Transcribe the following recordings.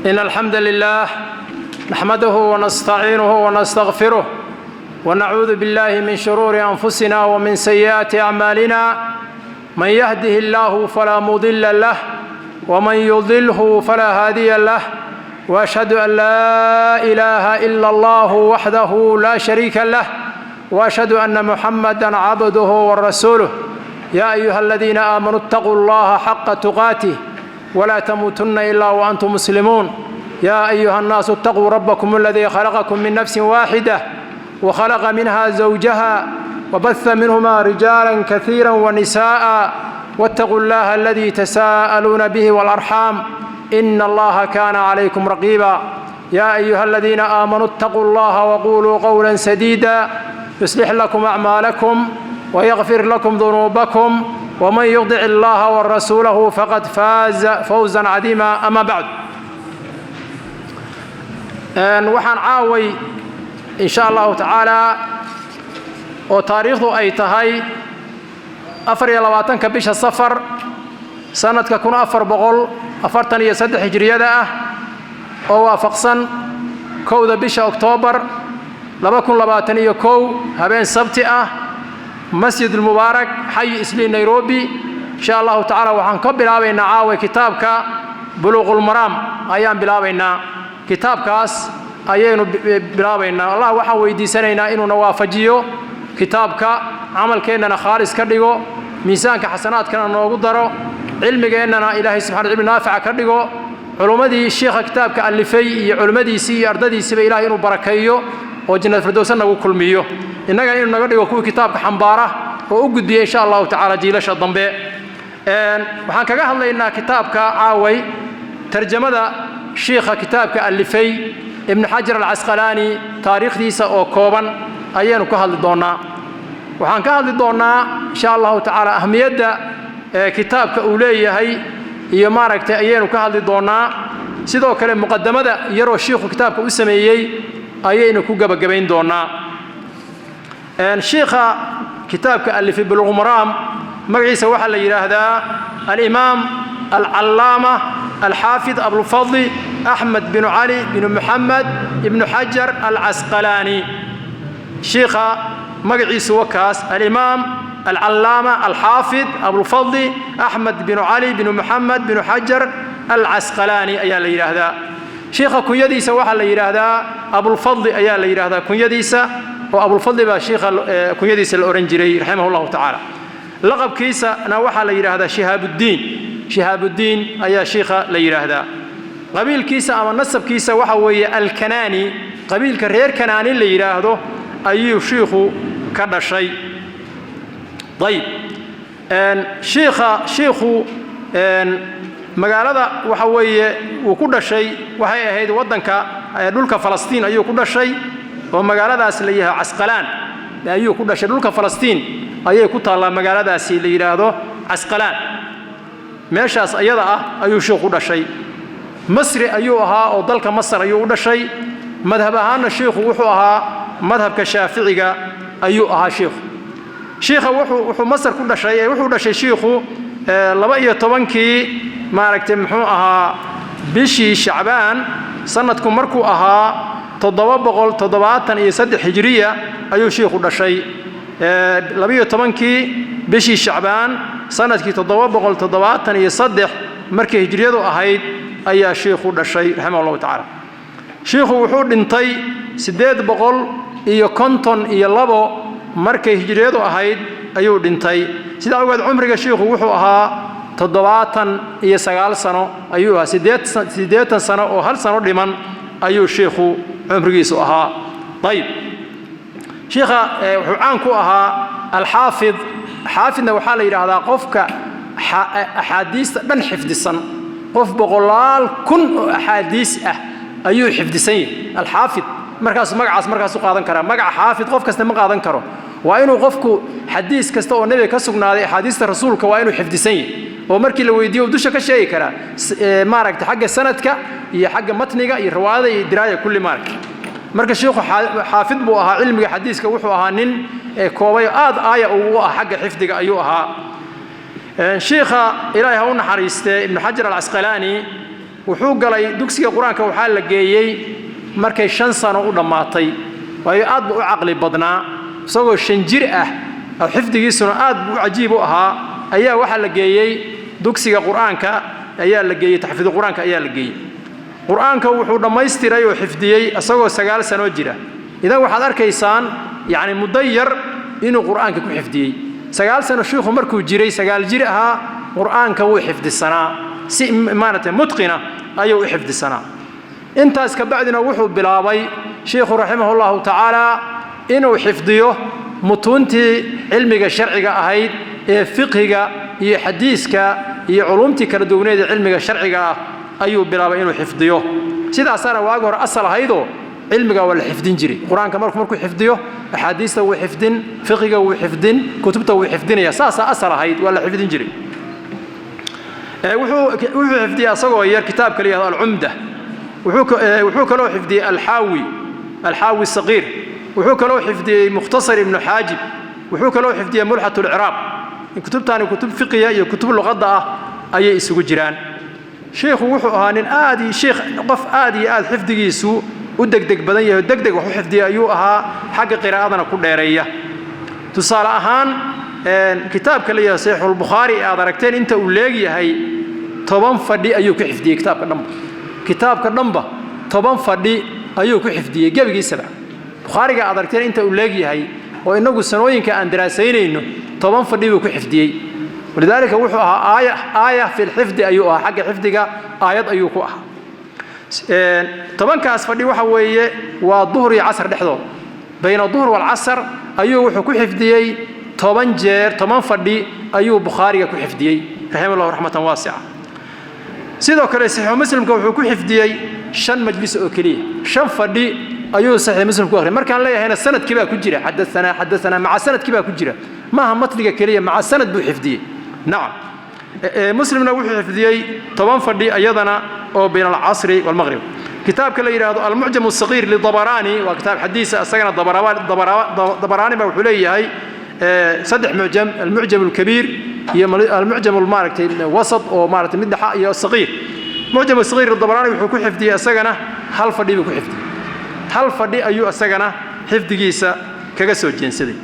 إن الحمد لله نحمده ونستعينه ونستغفره ونعوذ بالله من شرور أنفسنا ومن سيئات أعمالنا، من يهده الله فلا مضل له ومن يضله فلا هادي له، وأشهد أن لا إله إلا الله وحده لا شريك له، وأشهد أن محمدا عبده ورسوله. يا أيها الذين آمنوا اتقوا الله حق تقاته ولا تموتن إلا وأنتم مسلمون. يا أيها الناس اتقوا ربكم الذي خلقكم من نفس واحدة وخلق منها زوجها وبث منهما رجالا كثيرا ونساء، واتقوا الله الذي تساءلون به والأرحام إن الله كان عليكم رقيبا. يا أيها الذين آمنوا اتقوا الله وقولوا قولا سديدا يصلح لكم أعمالكم ويغفر لكم ذنوبكم، ومن يطع الله ورسوله فقد فاز فوزا عظيما. أما بعد، waxaan caaway insha Allahu tacaala oo taariikhdu ay tahay 24-ka bisha Safar sanadka 1443 hijriyada ah, oo waafaqsan 1-da bisha Oktoobar 2021, habeen Sabti ah, Masjid Ulmubaarak, Xayi Islii, Nairobi, insha Allahu tacaala waxaan ka bilaabaynaa caaway kitaabka Buluuqulmaraam ayaan bilaabaynaa. Kitaabkaas ayaynu bilaabaynaa. Allah waxaan weydiisanaynaa inuuna waafajiyo kitaabka, camalkeennana khaalis ka dhigo, miisaanka xasanaadkana noogu daro, cilmigeennana Ilaahay subxana cilmi naafica ka dhigo. Culummadii shiikha kitaabka alifay iyo culimmadiisii iyo ardadiisiiba Ilahay inuu barakeeyo oo Jannad Firdowsa nagu kulmiyo, innagana inuu naga dhigo kuwii kitaabka xambaara oo u gudbiya insha Allahu tacaala jiilasha dambe. Waxaan kaga hadlaynaa kitaabka caaway tarjamada shiikha kitaabka alifay, Ibnu Xajar Alcasqalaani, taariikhdiisa oo kooban ayaynu ka hadli doonnaa. Waxaan ka hadli doonnaa insha Allahu tacaala ahmiyadda kitaabka uu leeyahay iyo maaragtay ayaynu ka hadli doonnaa. Sidoo kale muqadamada yaroo shiikhu kitaabka u sameeyey ayaynu ku gebagabayn doonnaa. Shiikha kitaabka alifay Buluuqmaraam magaciisa waxaa la yidhaahdaa Alimaam Alcallaama Alxaafid Abulfadli Axmed binu Cali binu Muxamed ibnu Xajar Alcasqalaani. Shiikha magaciisu wakaas, Alimaam Alcallaama Alxaafid Abulfadli Axmed binu Cali binu Muxamed binu Xajar Alcasqalaani ayaa la yidhaahdaa. Shiikha kunyadiisa waxaa la yidhaahdaa Abulfadli ayaa la yidhaahdaa kunyadiisa, oo Abulfadli baa shiikha kunyadiisa la odhan jiray, raximah Allahu tacaala. Laqabkiisana waxaa la yidhaahdaa Shihaabuddiin. Shihaabuddiin ayaa shiikha la yidhaahdaa. Qabiilkiisa ama nasabkiisa waxa weeye Alkanaani, qabiilka reer Kanaani la yidhaahdo ayuu shiikhu ka dhashay. Ayib, shiikha shiikhu magaalada waxa weeye uu ku dhashay waxay ahayd waddanka dhulka Falastiin ayuu ku dhashay, oo magaaladaas la yidhahdo Casqalaan ayuu ku dhashay. Dhulka Falastiin ayay ku taallaa magaaladaasi la yidhaahdo Casqalaan. Meeshaas ayada ah ayuu shiikhu ku dhashay. Masri ayuu ahaa oo dalka Masar ayuu u dhashay. Madhab ahaanna shiikhu wuxuu ahaa madhabka Shaaficiga ayuu ahaa shiikhu. Shiikha wuxuu Masar ku dhashay ee wuxuu dhashay shiikhu 12-kii maaragtay muxuu ahaa bishii Shacbaan sanadku markuu ahaa 773 hijriya ayuu shiikhu dhashay. 12-kii bishii Shacbaan sanadkii 773 markii hijriyadu ahayd ayaa shiikhu dhashay, raximah Allahu tacaala. Shiikhu wuxuu dhintay 852 markay hijriyadu ahayd ayuu dhintay. Sidaa awgeed cumriga shiikhu wuxuu ahaa 79 sano ayuu ahaa. 80 sano oo hal sano dhiman ayuu shiikhu cumrigiisu ahaa. Ayib, shiikha wuxuu caan ku ahaa alxaafid. Xaafidna waxaa la yidhaahdaa qofka axaadiista dhan xifdisan. Qof boqolaal kun oo axaadiis ah ayuu xifdisan yahay alxaafid. Markaas magacaas markaas u qaadan karaa. Magaca xaafid qof kasta ma qaadan karo. Waa inuu qofku xadiis kasta oo Nebiga ka sugnaaday, axaadiista Rasuulka, waa inuu xifdisan yahay oo markii la weydiiyo uu dusha ka sheegi karaa, maaragta, xagga sanadka iyo xagga matniga iyo riwaayada iyo diraaya kulli, maaragta. Marka shiikhu xaafid buu ahaa. Cilmiga xadiiska wuxuu ahaa nin koobay, aad aaya ugu ah xagga xifdiga ayuu ahaa shiikha. Ilaahay ha u naxariistee, Ibnu Xajar Alcasqalaani. Wuxuu galay dugsiga qur-aanka, waxaa la geeyey markay 5 sano u dhammaatay, waayo aad buu u caqli badnaa. Isagoo 5 jir ah oo xifdigiisuna aad buu u cajiib u ahaa ayaa waxaa la geeyey dugsiga qur-aanka, ayaa la geeyey taxfiidu qur-aanka ayaa la geeyey. Qur-aanka wuxuu dhammaystiray oo xifdiyey isagoo 9 sano jira. Idan waxaad arkaysaan yacni muddo yar inuu qur-aanka ku xifdiyey. 9 sano shiikhu markuu jiray, 9 jir ahaa, qur-aanka wuu xifdisanaa, si maaragtay mutqina ayuu u xifdisanaa. Intaas ka bacdina wuxuu bilaabay shiikhu raximahullahu tacaala inuu xifdiyo mutuuntii cilmiga sharciga ahayd ee fiqhiga iyo xadiiska iyo culumtii kala duwaneed ee cilmiga sharciga ah ayuu bilaabay inuu xifdiyo. Sidaasaana waagi hore asal ahaydoo cilmiga waa la xifdin jiray. Qur-aanka markuu xifdiyo, axaadiista wuu xifdin, fiqhiga wuu xifdin, kutubta wuu xifdinaya. Saasaa asal ahayd, waa la xifdin jiray. Wuxuu xifdiyey asagoo yar kitaabka la yihahdo Alcumda. Wuxuu kaloo xifdiyey Alxaawi Saqiir. Wuxuu kaloo xifdiyey Mukhtasar Ibnu Xaajib. Wuxuu kaloo xifdiyey Mulxat Alciraab. Kutubtaani kutub fiqiya iyo kutub luqadda ah ayay isugu jiraan. Sheikhu wuxuu ahaa nin aad iyo sheikh qof aad iyo aad xifdigiisu u degdeg badan yahay oo degdeg wax u xifdiya ayuu ahaa, xagga qiraa'adana ku dheereeya. Tusaale ahaan, kitaabka la yidhahdo Saxiixulbukhaari aad aragteen inta uu leegyahay, 10 fadhi ayuu ku xifdiyey kitaabka dhanba. Kitaabka dhanba 10 fadhi ayuu ku xifdiyey gebigiisaba. Bukhaariga aad aragteen inta uu leegyahay oo innagu sanooyinka aan daraasaynayno, 10 fadhi buu ku xifdiyey. Walidaalika wuxuu ahaa aaya fi lxifdi ayuu ahaa, xagga xifdiga aayad ayuu ku ahaa. 10kaas fadhi waxa weeye waa duhur iyo casar dhexdooda, bayna duhur walcasar ayuu wuxuu ku xifdiyey 10 jeer, 10 fadhi ayuu Bukhaariga ku xifdiyey, raximah llahu raxmatan waasica. Sidoo kale Saxiixu Muslimka wuxuu ku xifdiyey 5 majlis oo keliya, 5 fadhi ayuu Saxiix Muslim ku akhriyay. Markaan leeyahayna sanadkii baa ku jira, xadasanaa xadasanaa, maca sanadkii baa ku jira, maaha matniga keliya, maca sanad buu xifdiyey. Nacam, Muslimna wuxuu xifdiyey 10 fadhi iyadana oo bayna alcasri walmaqrib. Kitaabka la yidhaahdo Almucjam asagiir lidabaraani waa kitaab xadiisa isagana. Dabaraani baa wuxuu leeyahay 3 mucjam: Almucjam alkabiir iyo almucjam maaragtay wasat oo maaragtay mid dhexa iyo sagiir. Mucjam sagiir lidabaraani wuxuu ku xifdiyey isagana hal fadhi buu ku xifdiyey, hal fadhi ayuu isagana xifdigiisa kaga soo jeensaday.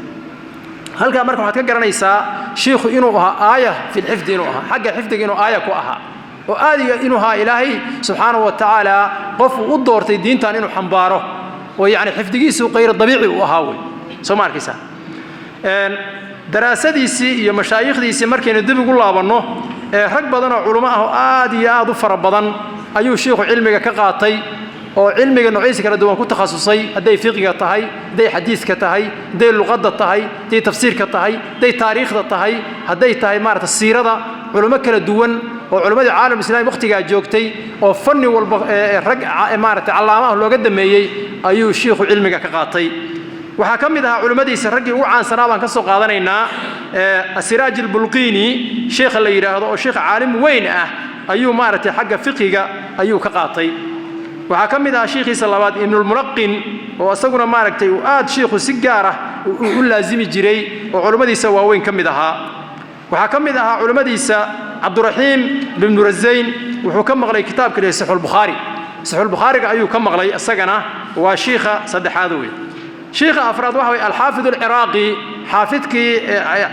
Halkaa marka waxaad ka garanaysaa shiikhu inuu ahaa aaya fi lxifdi, inuu ahaa xagga xifdiga inuu aaya ku ahaa oo aad iyo inuu ahaa Ilaahay subxaanahu wa tacaala qof uu u doortay diintan inuu xambaaro, oo yacni xifdigiisu qayr dabiici uu ahaa wey. Soo ma arkaysaa? Daraasadiisii iyo mashaayikhdiisii markaynu dib ugu laabanno, ee rag badan oo culummo ah oo aad iyo aad u fara badan ayuu shiikhu cilmiga ka qaatay, oo cilmiga noociisa kala duwan ku takhasusay, hadday fiqiga tahay, hadday xadiiska tahay, hadday luqadda tahay, hadday tafsiirka tahay, hadday taariikhda tahay, hadday tahay maarata siirada. Culummo kala duwan oo culimmadii caalam islami wakhtigaa joogtay oo fanni walba rag maarata callaamaha looga dameeyey ayuu shiikhu cilmiga ka qaatay. Waxaa ka mid ahaa culimmadiisa, raggii ugu caansanaa baan ka soo qaadanaynaa, Asiraaj Albulqiini sheikha la yidhaahdo oo sheikh caalim weyn ah ayuu maaragtay xagga fiqiga ayuu ka qaatay. Waxaa ka mid ahaa shiikhiisa labaad Ibnulmulaqin, oo isaguna maaragtay uu aad shiikhu si gaar ah u laazimi jiray oo culimmadiisa waaweyn ka mid ahaa. Waxaa ka mid ahaa culimmadiisa Cabduraxiim ibnu Razayn. Wuxuu ka maqlay kitaabka lihi Saxiixulbukhaari, Saxiixulbukhaariga ayuu ka maqlay isagana, waa shiikha saddexaad wey. Shiikha afraad waxa weye Alxaafid Alciraaqi, xaafidkii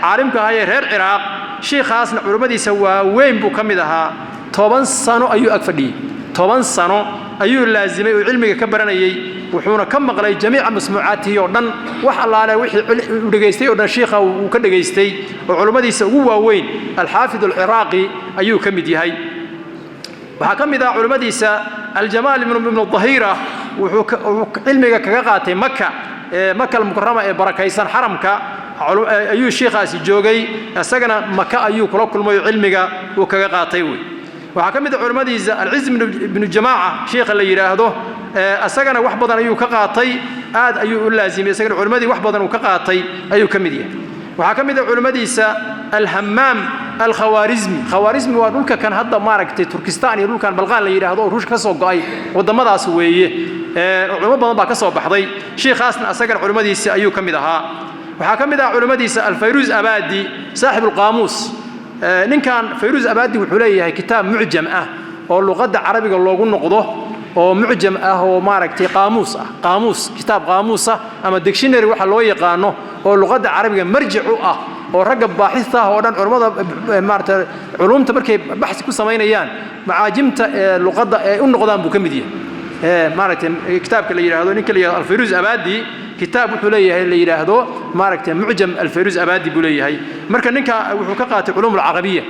caalimka ahaa ee reer Ciraaq. Shiikhaasna culimmadiisa waaweyn buu ka mid ahaa. 10 sano ayuu ag fadhiyey, 10 sano ayuu laazimay oo cilmiga ka baranayey, wuxuuna ka maqlay jamiica masmuucaatihi oo dhan. Wax allaale wixii uu dhegaystay oo dhan shiikha uu ka dhegaystay, oo culimmadiisa ugu waaweyn Alxaafid Alciraaqi ayuu ka mid yahay. Waxaa ka mid ah culimmadiisa Aljamaal ibnu Dahira. Wuxuu cilmiga kaga qaatay Maka, Maka Almukarama ee barakaysan, xaramka ayuu shiikhaasi joogay, isagana Maka ayuu kula kulmay oo cilmiga uu kaga qaatay wey. Waxaa ka mid ah culimmadiisa Alciz ibnu Jamaaca shiikha la yidhaahdo, isagana wax badan ayuu ka qaatay, aad ayuu u laazimay, isagana culimmadii wax badan uu ka qaatay ayuu ka mid yahay. Waxaa ka mid ah culimmadiisa Alhamaam Alkhawaarismi. Khawaarismi waa dhulka kan hadda maaragtay Turkistaan iyo dhulkan Balqaan la yidhaahdo oo Ruushka ka soo go'ay, waddamadaas weeye. Culimo badan baa ka soo baxday. Shiikhaasna asagana culimmadiisi ayuu ka mid ahaa. Waxaa ka mid ah culimmadiisa Alfayruus Abadi, saaxib alqaamuus. Ninkan Fayruus Abadi wuxuu leeyahay kitaab mucjam ah. Oo luqadda Carabiga loogu noqdo oo mucjam ah oo maaragtay qaamuus ah, qaamuus, kitaab qaamuus ah ama dictionary waxa loo yaqaano oo luqadda Carabiga marjic u ah, oo ragga baaxista ah oo dhan, culummada maaragtay culumta markay baxsi ku samaynayaan macaajimta ee luqadda ay u noqdaan buu ka mid yahay. Maaragtay kitaabka la yidhaahdo, ninka la yidhahdo Alfayruus Abadi, kitaab wuxuu leeyahay la yidhaahdo maaragtay Mucjam Alfayruus Abadi buu leeyahay. Marka ninka wuxuu ka qaatay culuum alcarabiya,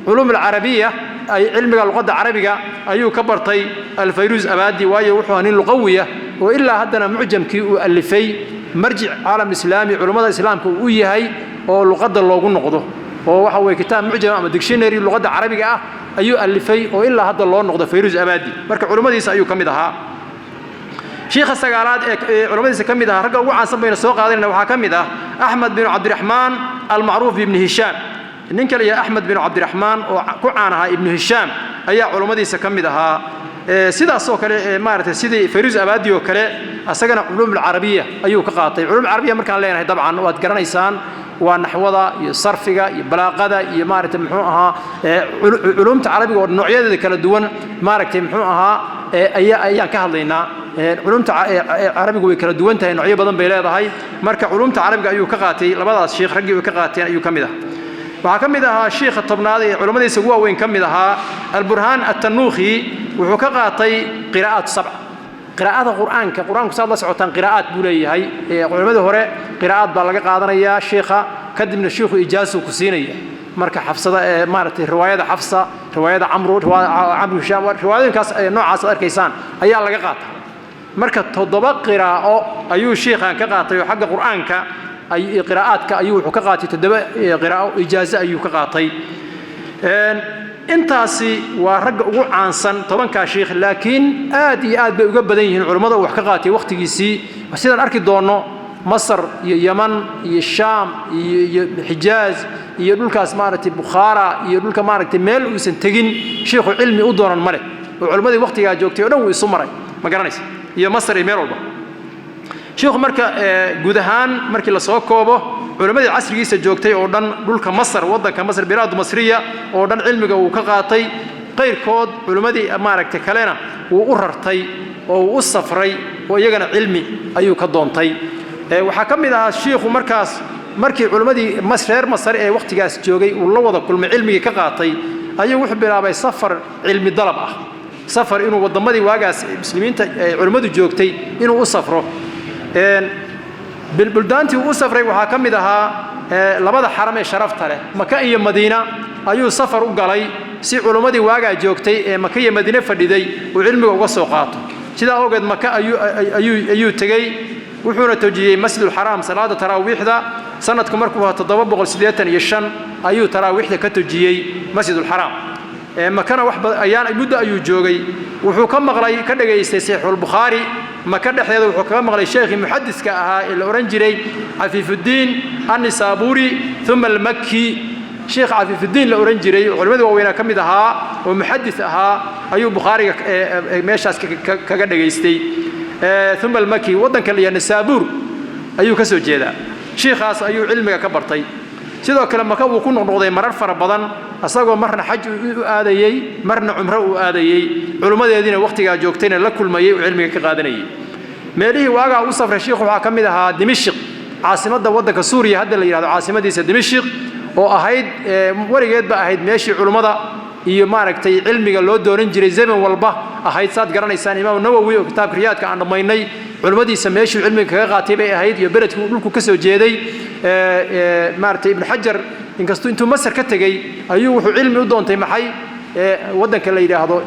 culuum alcarabiya ay cilmiga luqadda Carabiga ayuu ka bartay Alfayruus Abadi, waayo wuxuu ahaa nin luqawiya oo ilaa haddana mucjamkii uu alifay marjic caalam islaami, culummada islaamka uu u yahay oo luqadda loogu noqdo, oo waxa weye kitaab mucjam ama dictionary luqadda Carabiga ah ayuu alifay oo ilaa hadda loo noqdo Fayruus Abadi. Marka culummadiisa ayuu ka mid ahaa. Shiikha sagaalaad ee culummadiisa ka mid ahaa, ragga ugu caansan bayna soo qaadanayna, waxaa ka mid ah Axmed bin Cabdiraxmaan almacruuf Ibni Hishaam. Ninka la yidhaha Axmed bin Cabdiraxmaan oo ku caan ahaa Ibnu Hishaam ayaa culummadiisa ka mid ahaa. Sidaas oo kale, maaragtay, sidii Fayruus Abadi oo kale, asagana culuum alcarabiya ayuu ka qaatay. Culuum alcarabiya markaan leenahay, dabcan waad garanaysaan, waa naxwada iyo sarfiga iyo balaaqada iyo maaragtay muxuu ahaa culuumta Carabiga oo noocyadeeda kala duwan, maaragtay muxuu ahaa, ayaa ayaan ka hadlaynaa. Culumta Carabigu way kala duwan tahay, noocyo badan bay leedahay. Marka culumta Carabiga ayuu ka qaatay. Labadaas shiikh raggii way ka qaateen ayuu ka mid ah. Waxaa ka mid ahaa shiikha 10aad ee culummadiisa ugu waaweyn ka mid ahaa Alburhaan Attanuukhi. Wuxuu ka qaatay qiraa'at sabc, qiraa'ada Qur'aanka. Qur'aanku, saad la socotaan, qiraa'aad buu leeyahay. Culimmadii hore qiraa'aad baa laga qaadanayaa shiikha, kadibna shiikhu ijaasuu ku siinaya. Marka Xafsada ee maaragtay riwaayada Xafsa, riwaayada Camru, Camru Hishaam, riwaayooyinkaas noocaas aad arkaysaan ayaa laga qaata. Marka 7 qiraa'o ayuu shiikhan ka qaatay oo xagga Qur'aanka ay qiraa'aadka ayuu wuxuu ka qaatay 7 qiraa'o, ijaazo ayuu ka qaatay. Intaasi waa ragga ugu caansan, 10kaa shiikh, laakiin aad iyo aad bay uga badan yihiin culummada uu wax ka qaatay wakhtigiisii. Sidaan arki doonno, Masar iyo Yaman iyo Shaam iyo Xijaaz iyo dhulkaas maaragtay Bukhaara iyo dhulka maaragtay meel uusan tegin shiikhu cilmi u doonan ma leh, oo culimmadii wakhtigaa joogtay o dhan wuu isu maray, ma garanaysa, iyo Masar iyo meel walba shiikhu. Marka guud ahaan markii lasoo koobo, culimmadii casrigiisa joogtay oo dhan, dhulka Masar, waddanka Masar, bilaadu masriya oo dhan cilmiga uu ka qaatay. Qayrkood culimmadii maaragtay kalena wuu u rartay oo wuu u safray oo iyagana cilmi ayuu ka doontay. Waxaa ka mid ahaa shiikhu markaas markii culimmadii reer Masar ee wakhtigaas joogay uu la wada kulmay, cilmigii ka qaatay, ayuu wuxuu bilaabay safar cilmi dalab ah, safar inuu wadammadii waagaas muslimiinta culimmadu joogtay inuu u safro. Buldaantii uu u safray waxaa ka mid ahaa labada xaram ee sharafta leh, Maka iyo Madiina, ayuu safar u galay si culimmadii waagaa joogtay ee Maka iyo Madiine fadhiday uu cilmiga uga soo qaato. Sidaa awgeed Maka ayuu tegey, wuxuuna tojiyey Masjidulxaraam salaada taraawiixda. Sanadku markuu ahaa 785 ayuu taraawiixda ka tojiyey Masjidulxaraam. Makana wax ayaan muddo ayuu joogay. Wuxuu ka maqlay, ka dhagaystay Saxiixulbukhaari Maka dhexdeeda. Wuxuu kaga maqlay sheekhii muxadiska ahaa ee la odhan jiray Cafiifuddiin Annisaabuuri uma Almakki. Sheekh Cafiifuddiin la odhan jiray oo culimadii waaweynaa ka mid ahaa oo muxadis ahaa ayuu Bukhaariga meeshaas kaga dhagaystay, uma Almaki. Waddanka la yidhaha Nisaabuur ayuu ka soo jeedaa. Shiikhaas ayuu cilmiga ka bartay. Sidoo kale Maka wuu ku noqnoqday marar fara badan, asagoo marna xaj u aadayey, marna cumro u aadayey, culimmadeediina wakhtigaa joogtayna la kulmayey oo cilmiga ka qaadanayay. Meelihii waagaa u safray shiikhu waxaa ka mid ahaa Dimishiq, caasimadda waddanka Suuriya hadda la yidhahdo, caasimadiisa Dimishiq oo ahayd weligeedba ahayd meeshii culummada iyo maaragtay cilmiga loo doonan jiray zaman walba ahayd. Saad garanaysaan, Imaam Nawowi oo kitaabka Riyaadka aan dhammaynay, culimmadiisa meeshuu cilmiga kaga qaatay bay ahayd iyo beledkii uu dhulku ka soo jeeday. Maaragtay Ibnu Xajar inkastuu intuu Masar ka tegey ayuu wuxuu cilmi u doontay maxay waddanka la yidhaahdo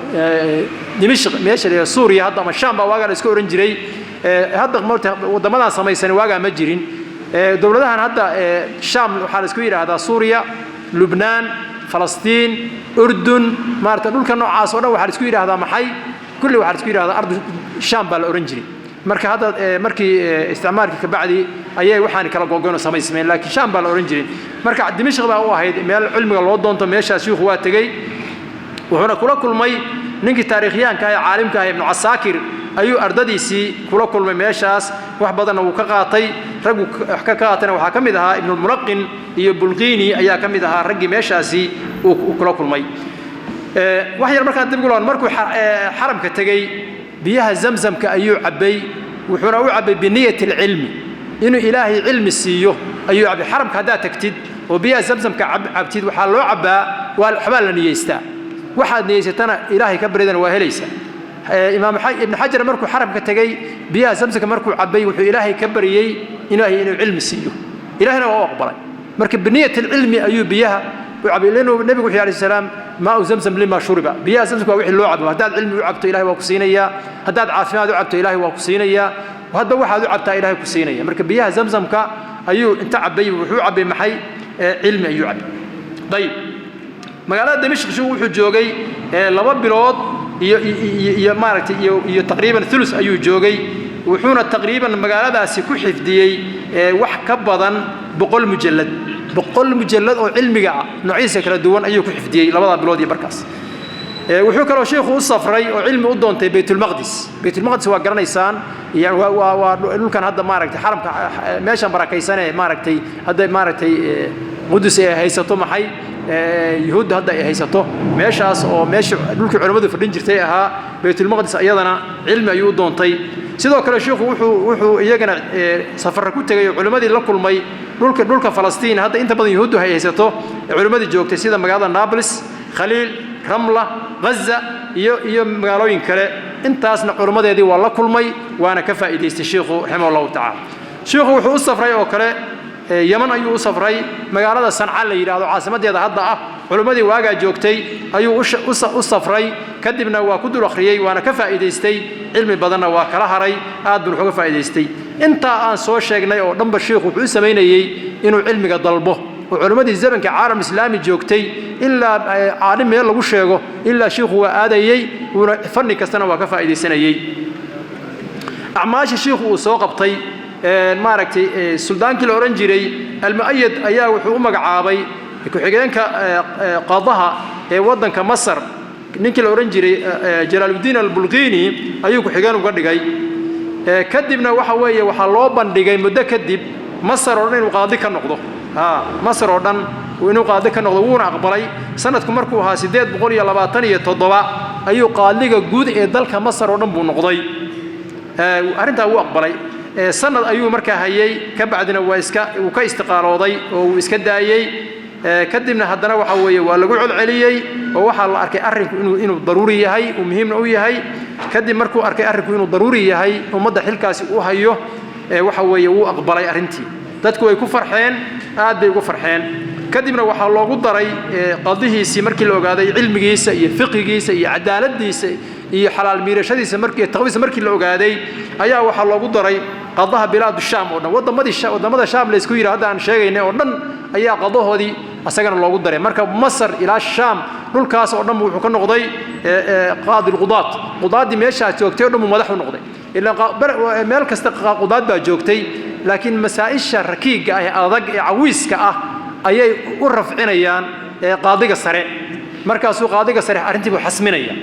Dimishq, meesha la yidhahdo Suuriya hadda ama Shaam baa waagaa la iska ohan jiray. Hadda waddamadan samaysan waagaa ma jirin. Dowladahan hadda Shaam waxaa la isku yidhaahdaa Suuriya, Lubnaan, Falastiin, Urdun, maarata dhulka noocaas oo dhan waxaa la isku yidhahdaa maxay, kulli waxaa la isku yidhahdaa ardu Shaam baa la ohan jiray. Marka hadda markii isticmaalkii ka bacdi ayay waxaan kala gogoyn oo samaysmeen, laakiin Shaam baa la ohan jiray. Marka Dimishq baa u ahayd meel cilmiga loo doonto. Meeshaas shiikhu waa tegey, wuxuuna kula kulmay ninkii taariikhyahanka ah ee caalimka ah Ibnu Casaakir ayuu ardadiisii kula kulmay meeshaas. Wax badanna wuu ka qaatay. Raggu wax ka qaatayna waxaa ka mid ahaa Ibnulmulaqin iyo Bulqiini ayaa ka mid ahaa raggii meeshaasi uu kula kulmay. Wax yar markaan dib ugu laabno, markuu xaramka tegey, biyaha Zamzamka ayuu cabbay, wuxuuna u cabbay biniyati alcilmi, inuu Ilaahay cilmi siiyo ayuu cabbay. Xaramka haddaad tagtid oo biyaha Zamzamka cabtid, waxaa loo cabbaa, waxbaa la niyeystaa, waxaad niyeysatana Ilaahay ka baridana waa helaysaa. Imaam Ibn Xajar markuu xaramka tegey, biyaha Zamzamka markuu cabbay, wuxuu Ilaahay ka baryey Ilaahay inuu cilmi siiyo, Ilaahayna waa u aqbalay. Marka biniyat alcilmi ayuu biyaha u cabay, lannu Nebigu wuxuu alayhi salaam: "Maau Zamzam lima shuriba." Biyaha Zamzamka waa wixii loo cabo. Haddaad cilmi u cabto, Ilahay waa ku siinayaa. Haddaad caafimaad u cabto, Ilahay waa ku siinayaa. Hadba waxaad u cabtaa Ilahay ku siinaya. Marka biyaha Zamzamka ayuu inta cabbay, wuxuu u cabbay maxay? Cilmi ayuu cabbay. Dayib, magaalada Dimashq wuxuu joogay 2 bilood iyo maaragtay iyo taqriiban thulus ayuu joogay, wuxuuna taqriiban magaaladaasi ku xifdiyey wax ka badan 100 mujallad. 100 mujallad oo cilmiga ah noocyadiisa kala duwan ayuu ku xifdiyey 2da bilood iyo barkaas. Wuxuu kaloo sheikhu u safray oo cilmi u doontay Baytulmaqdis. Baytulmaqdis waa garanaysaan, waa dhulkan hadda maaragtay xaramka, meeshan barakaysanee maaragtay hadda maaragtay Qudus ay haysato, maxay, Yuhuudda hadda ay haysato, meeshaas oo meesha dhulkii culimmadu fadhin jirtay ahaa. Baytulmaqdis iyadana cilmi ayuu u doontay. Sidoo kale sheikhu wuxuu iyagana safarra ku tegay oo culimmadii la kulmay dhulka Falastiin hadda inta badan Yuhuuddu ay haysato, culimmadii joogtay, sida magaalada Nablus, Khaliil, Ramla, Ghaza iyo magaalooyin kale. Intaasna culimmadeedii waa la kulmay, waana ka faa'iidaystay sheikhu raximah Allahu tacala. Sheikhu wuxuu u safray oo kale Yeman ayuu u safray, magaalada Sanca la yidhaahdo caasimaddeeda hadda ah. Culimmadii waagaa joogtay ayuu u safray, kadibna waa ku dul akhriyey, waana ka faa'iidaystay, cilmi badanna waa kala haray, aad buu uga faa'iidaystay. Intaa aan soo sheegnay oo dhanba sheikhu wuxuu u samaynayey inuu cilmiga dalbo oo culimmadii zamanka caalam islaami joogtay, ilaa caalim meel lagu sheego ilaa shiikhu waa aadayey, wuuna fanni kastana waa ka faa'iidaysanayey. Acmaasha shiikhu uu soo qabtay, maaragtay, suldaankii la odhan jiray Almu'ayad ayaa wuxuu u magacaabay ku-xigeenka qadaha ee waddanka Masar. Ninkii la odhan jiray Jalaaluddiin Albulqiini ayuu ku-xigeen uga dhigay. Kadibna waxa weeye waxaa loo bandhigay muddo kadib Masar oo dhan inuu qaadi ka noqdo, Masar oo dhan inuu qaadi ka noqdo, wuuna aqbalay. Sanadku markuu ahaa 827 ayuu qaadiga guud ee dalka Masar oo dhan buu noqday. Arrintaa wuu aqbalay. Sanad ayuu markaa hayey, ka bacdina waa iska wuu ka istiqaalooday oo uu iska daayey. Kadibna haddana waxa weeye waa lagu celceliyey oo waxaa la arkay arrinku inuu daruuri yahay, uu muhiimna u yahay. Kadib markuu arkay arrinku inuu daruuri yahay, ummadda xilkaasi u hayo, waxa weeye wuu aqbalay arrintii. Dadku way ku farxeen, aad bay ugu farxeen. Kadibna waxaa loogu daray qadihiisii, markii la ogaaday cilmigiisa iyo fiqigiisa iyo cadaaladiisa iyo xalaal miirashadiisa markii taqwiisa markii la ogaaday, ayaa waxaa loogu daray qadaha bilaadu Shaam oo dhan. Waddamadii waddamada Shaam la isku yidhi hadda aan sheegaynay oo dhan ayaa qadahoodii asagana loogu daray. Marka Masar ilaa Shaam dhulkaas oo dhan wuxuu ka noqday qaadi lqudaat. Qudaaddii meeshaas joogtay o dhan buu madax u noqday. Ilaa meel kasta qudaad baa joogtay, laakiin masaa'isha rakiigga ah ee adag ee cawiiska ah ayay u rafcinayaan qaadiga sare. Markaasuu qaadiga sare arrintii buu xasminaya,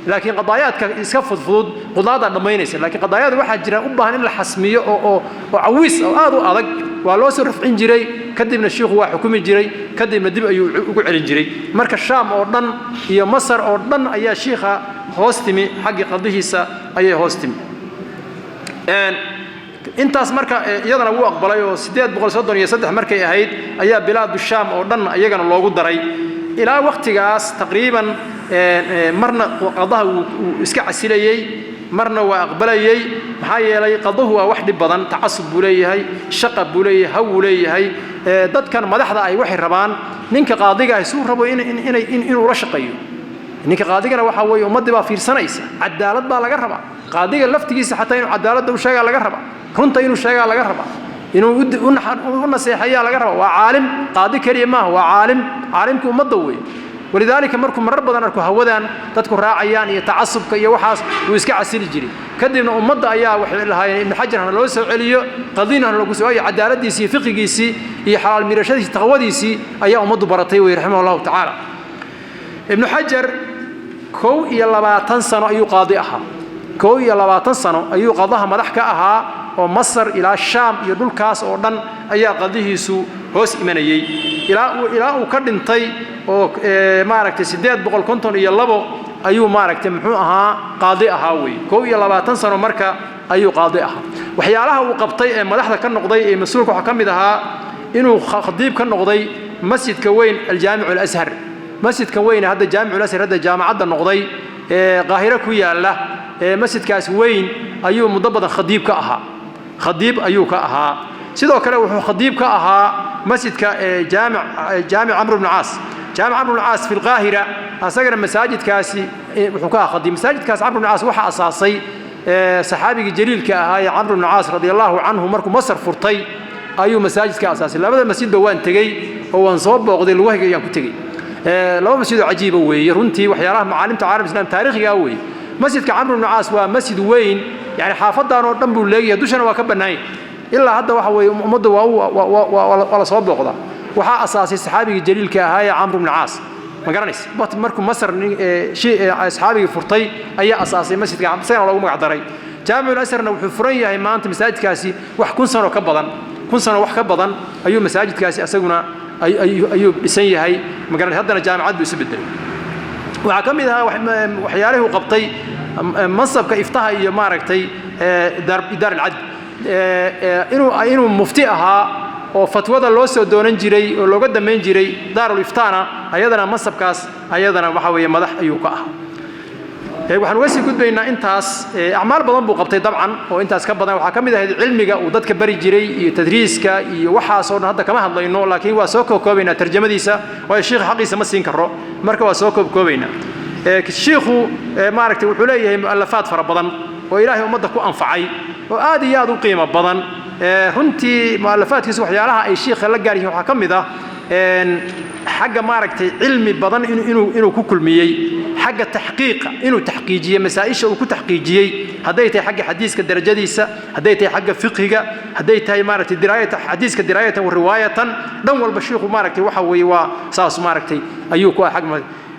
laakiin qadaayaadka iska fudfudud qudaaddaa dhammaynaysa. Laakiin qadaayaad waxaa jira u baahan in la xasmiyo oo cawiis oo aad u adag, waa loo soo rafcin jiray, kadibna shiikhu waa xukumi jiray, kadibna dib ayuu ugu celin jiray. Marka Shaam oo dhan iyo Masar oo dhan ayaa shiikha hoos timi, xaggii qadihiisa ayay hoos timi. Intaas marka iyadana wuu aqbalay oo 833 markay ahayd ayaa bilaadu Shaam oo dhan iyagana loogu daray. Ilaa wakhtigaas taqriiban marna qadaha wuu iska casilayey, marna waa aqbalayey. Maxaa yeelay qaduhu waa wax dhib badan, tacasub buu leeyahay, shaqa buu leeyahay, haw buu leeyahay. Dadkan madaxda ay waxay rabaan ninka qaadiga ah suu rabo inuu la shaqeeyo. Ninka qaadigana waxaa weeye ummaddii baa fiirsanaysa, cadaalad baa laga rabaa. Qaadiga laftigiisa xataa inuu cadaaladda u sheegaa laga rabaa, runta inuu sheegaa laga rabaa, inuu u naseexayaa laga rabaa. Waa caalim, qaadi keliya maaha, waa caalim, caalimkii ummadda weeye. Walidaalika markuu marar badan arko hawadan dadku raacayaan iyo tacasubka iyo waxaas, wuu iska casili jiray. Kadibna ummadda ayaa waxay lahaayeen Ibnu Xajar hana loo soo celiyo, qadiina hana loogu soo waayo, cadaaladiisii iyo fiqigiisii iyo xalaal miirashadiisii, taqwadiisii ayaa ummaddu baratay wey, raximah Allahu tacaala. Ibnu Xajar 21 sano ayuu qaadi ahaa, 21 sano ayuu qadaha madax ka ahaa. Oo Masar ilaa Shaam iyo dhulkaas oo dhan ayaa qadihiisu hoos imanayey ilaa uu ka dhintay oo maaragtay 852 ayuu maaragtay muxuu ahaa qaadi ahaa wey. 21 sano marka ayuu qaadi ahaa. Waxyaalaha uu qabtay ee madaxda ka noqday ee mas-uulka waxaa ka mid ahaa inuu khadiib ka noqday masjidka weyn Aljaamic Alashar, masjidka weyn hadda Jaamic Alashar, hadda jaamacadda noqday ee Qaahiro ku yaalla. Ee masjidkaas weyn ayuu muddo badan khadiib ka ahaa, khadiib ayuu ka ahaa. Sidoo kale wuxuu khadiib ka ahaa masjidka Jaamic Camr bnu Caas, Jaamic Camr bnu Caas fi Lqaahira. Asagana masaajidkaasi wuxuu ka ahaa khadiib. Masaajidkaas Camr bnu Caas waxaa asaasay saxaabigii jaliilka ahaa ee Camr bnu Caas radi Allahu canhu. Markuu Masar furtay ayuu masaajidka asaasay. Labada masjidba waan tegey oo waan soo booqday, lugahayga ayaan ku tegey. Laba masjid oo cajiiba weeye runtii, waxyaalaha macaalimta caalam islam taariikhigaa weeye. Masjidka Camr bnu Caas waa masjid weyn, yani xaafadan oo dhan buu leeyahay, dushana waa ka bannaanya. Ilaa hadda waxa weeye ummadda waa la soo booqdaa. Waxaa asaasay saxaabigii jaliilka ahaa ee Camr bnu Caas, ma garanaysa? Markuu Masar saxaabigii furtay ayaa asaasay masjidka, isagana loogu magac daray. Jaamicul Asharna wuxuu furan yahay maanta masaajidkaasi wax 1000 sano ka badan, 1000 sano wax ka badan ayuu masaajidkaasi asaguna ayuu dhisan yahay, ma garanaysa? Haddana jaamicad buu isu bedelay. Waxaa ka mid ahaa waxyaalihii uu qabtay mansabka iftaha iyo maaragtay daar alcadl, inuu mufti ahaa oo fatwada loo soo doonan jiray oo looga damayn jiray daarul iftaana. Ayadana mansabkaas ayadana waxa weeye madax ayuu ka ahaa. Waxaan uga sii gudbaynaa intaas. Acmaal badan buu qabtay dabcan oo intaas ka badan. Waxaa ka mid ahayd cilmiga uu dadka bari jiray iyo tadriiska iyo waxaasoo dhan. Hadda kama hadlayno, laakiin waa soo koobkoobaynaa tarjamadiisa, waayo shiikha xaqiisa ma siin karo. Marka waa soo koobkoobaynaa. Shiikhu maaragtay wuxuu leeyahay mu'alafaad fara badan oo Ilaahay ummadda ku anfacay oo aad iyo aad u qiimo badan. Runtii mu'alafaadkiisu waxyaalaha ay shiikha la gaar yihiin waxaa ka mid ah xagga maaragtay cilmi badan inuu ku kulmiyey, xagga taxqiiqa inuu taxqiijiyey, masaa'isha uu ku taxqiijiyey, hadday tahay xagga xadiiska darajadiisa, hadday tahay xagga fiqhiga, hadday tahay maaragtay diraayata xadiiska, diraayatan wa riwaayatan, dhan walba shiikhu maaragtay waxa weeye waa saas maaragtay ayuu ku xag.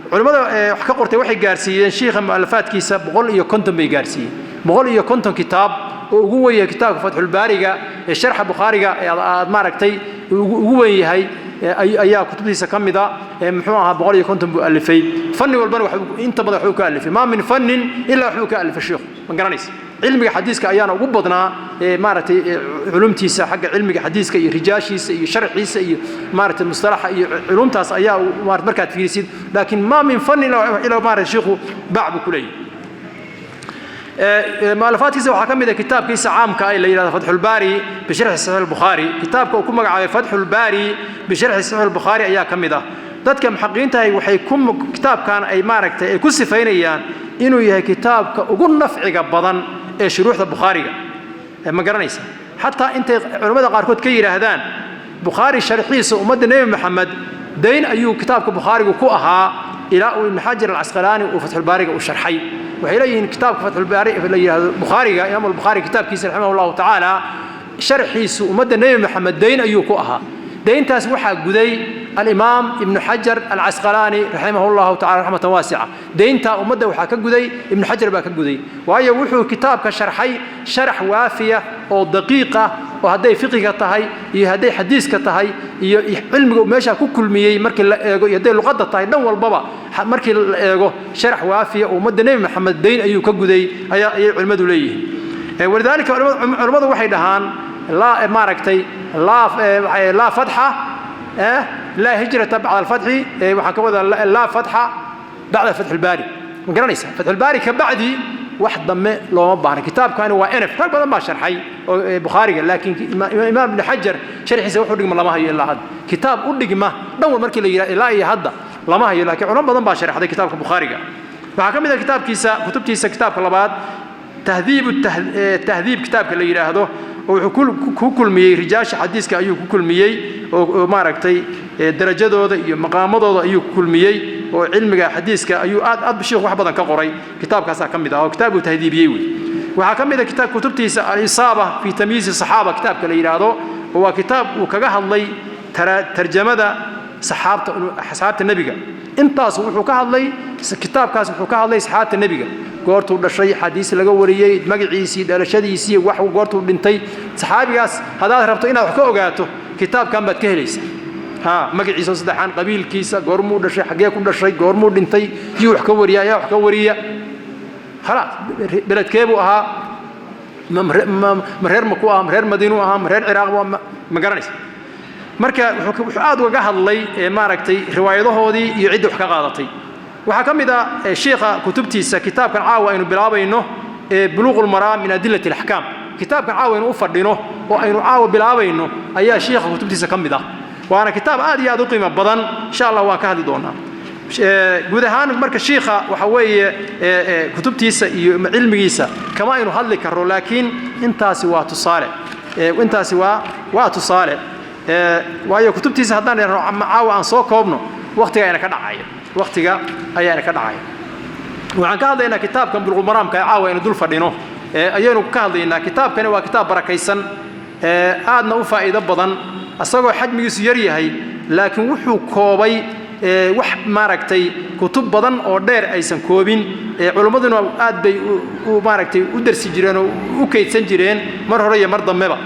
Culimmada wax ka qortay waxay gaarsiiyeen shiikha mu'alafaadkiisa 150 bay gaarsiiyeen, 150 kitaab oo ugu weyn yahay kitaabka Fatxulbaariga ee sharxa Bukhaariga ee aad maaragtay ugu weyn yahay ayaa kutubtiisa ka mida. Muxuu ahaa 150 buu alifay. Fanni walbana inta badan waxbuu ka alifay. Maa min fannin ilaa waxbuu ka alifay shiikhu, ma garanaysa? Cilmiga xadiiska ayaana ugu badnaa maaragtay culumtiisa, xagga cilmiga xadiiska iyo rijaashiisa iyo sharxiisa iyo maaragtay mustalaxa iyo culumtaas ayaa markaad fiirisid. Laakiin maa min fannin ilaa maaragtay shiikhu baac buu ku leeyahay. Mu'alafaadkiisa waxaa ka mid ah kitaabkiisa caamka ah la yidhahdo Fatxulbaari bisharxi Saxiix Albukhaari. Kitaabka uu ku magacaabay Fatxulbaari bisharxi Saxiix Albukhaari ayaa ka mid ah. Dadka muxaqiqiintahay waxay ku kitaabkan ay maaragtay ay ku sifaynayaan inuu yahay kitaabka ugu nafciga badan ee shuruuxda Bukhaariga, ma garanaysa? Xataa intay culimmada qaarkood ka yidhaahdaan Bukhaari sharxiisa ummadda Nebi Maxamed dayn ayuu kitaabka Bukhaarigu ku ahaa ilaa uu Ibn Xajar Alcasqalaani uu Fatxulbaariga uu sharxay. Waxay leeyihiin kitaabka Fatxulbaari la yidhahdo Bukhaariga, Imaam Albukhaari kitaabkiisa raximah Allahu tacaala sharxiisu ummadda Nebi Maxamed dayn ayuu ku ahaa. Dayntaas waxaa guday Alimaam Ibnu Xajar Alcasqalaani raximah Llahu tacala raxmatan waasica. Dayntaa ummadda waxaa ka guday Ibnu Xajar baa ka guday, waayo wuxuu kitaabka sharxay sharax waafiya oo daqiiq ah, oo hadday fiqiga tahay iyo hadday xadiiska tahay iyo cilmiga uu meeshaa ku kulmiyey markii la eego iyo hadday luqadda tahay, dhan walbaba markii la eego, sharax waafiya oo ummadda Nebi Maxamed dayn ayuu ka guday ayaa ayay culimmadu leeyihiin. Walidaalika culimmadu waxay dhahaan laa maaragtay laa fatxa, laa hijrata bacda alfatxi, waxaan ka wadaa laa fatxa bacda Fatxi Albaari, ma garanaysa? Fatxulbaari ka bacdi wax dambe looma baahna. Kitaabkani waa enef. Rag badan baa sharxay oo Bukhaariga, laakiin Imaam Ibn Xajar sharxiisa wuxuu dhigma lama hayo ilaa hadda. Kitaab u dhigma dhan wal markii la yidhaha ilaa iyo hadda lama hayo, laakiin culamo badan baa sharxday kitaabka Bukhaariga. Waxaa ka mid ah kitaabkiisa, kutubtiisa, kitaabka labaad Tahdiib Tahdiib kitaabka la yidhaahdo, oo wuxuu ku kulmiyey rijaasha xadiiska ayuu ku kulmiyey, oo maaragtay darajadooda iyo maqaamadooda ayuu ku kulmiyey, oo cilmiga xadiiska ayuu aad aad shiikhu wax badan ka qoray. Kitaabkaasaa ka mid ah oo kitaab uu tahdiibiyey wey. Waxaa ka mid ah kitaab kutubtiisa Alisaaba fi Tamyiizi Saxaaba kitaabka la yidhaahdo, oo waa kitaab uu kaga hadlay tarjamada. Saxaabta, asxaabta nebiga. Intaas wuxuu ka hadlay kitaabkaas, wuxuu ka hadlay saxaabta nebiga, goortuu dhashay, xadiis laga wariyey, magaciisii, dhalashadiisii, wax goortuu dhintay. Saxaabigaas haddaad rabto inaad wax ka ogaato, kitaabkan baad ka helaysaa. Ha, magaciisa saddexaan, qabiilkiisa, goormuu dhashay, xaggee ku dhashay, goormuu dhintay, yuu wax ka wariya, ayaa wax ka wariya, khalaas, beledkee buu ahaa, ma reer Maku ahaa, ma reer Madiinuu ahaa, ma reer Ciraaq buu, ma garanaysa. Marka wuxuu aad ugaga hadlay, maaragtay, riwaayadahoodii iyo cidda wax ka qaadatay. Waxaa ka mid ah shiikha kutubtiisa kitaabkan caawa aynu bilaabayno ee Buluuq Lmaraam min Adilati Alaxkaam. Kitaabkan caawa aynu u fadhino oo aynu caawa bilaabayno ayaa shiikha kutubtiisa ka mid ah, waana kitaab aad iyo aad u qiimo badan. Insha Allah waan ka hadli doonaa guud ahaan. Marka shiikha waxa weeye kutubtiisa iyo cilmigiisa kama aynu hadli karro, laakiin intaasi waa tusaale, intaasi waa tusaale, waayo kutubtiisa haddaan idhahno caawa aan soo koobno, waqtiga ayna ka dhacaya, waqtiga ayaana ka dhacaya. Waxaan ka hadlaynaa kitaabkan Buluuqulmaraamka ee caawa aynu dul fadhino ayaynu ka hadlaynaa. Kitaabkani waa kitaab barakaysan, aadna u faa'iido badan, isagoo xajmigiisu yar yahay, laakiin wuxuu koobay wax, maaragtay, kutub badan oo dheer aysan koobin. Culimmaduna aad bay maaragtay u darsi jireen oo u kaydsan jireen mar hore iyo mar dambeba.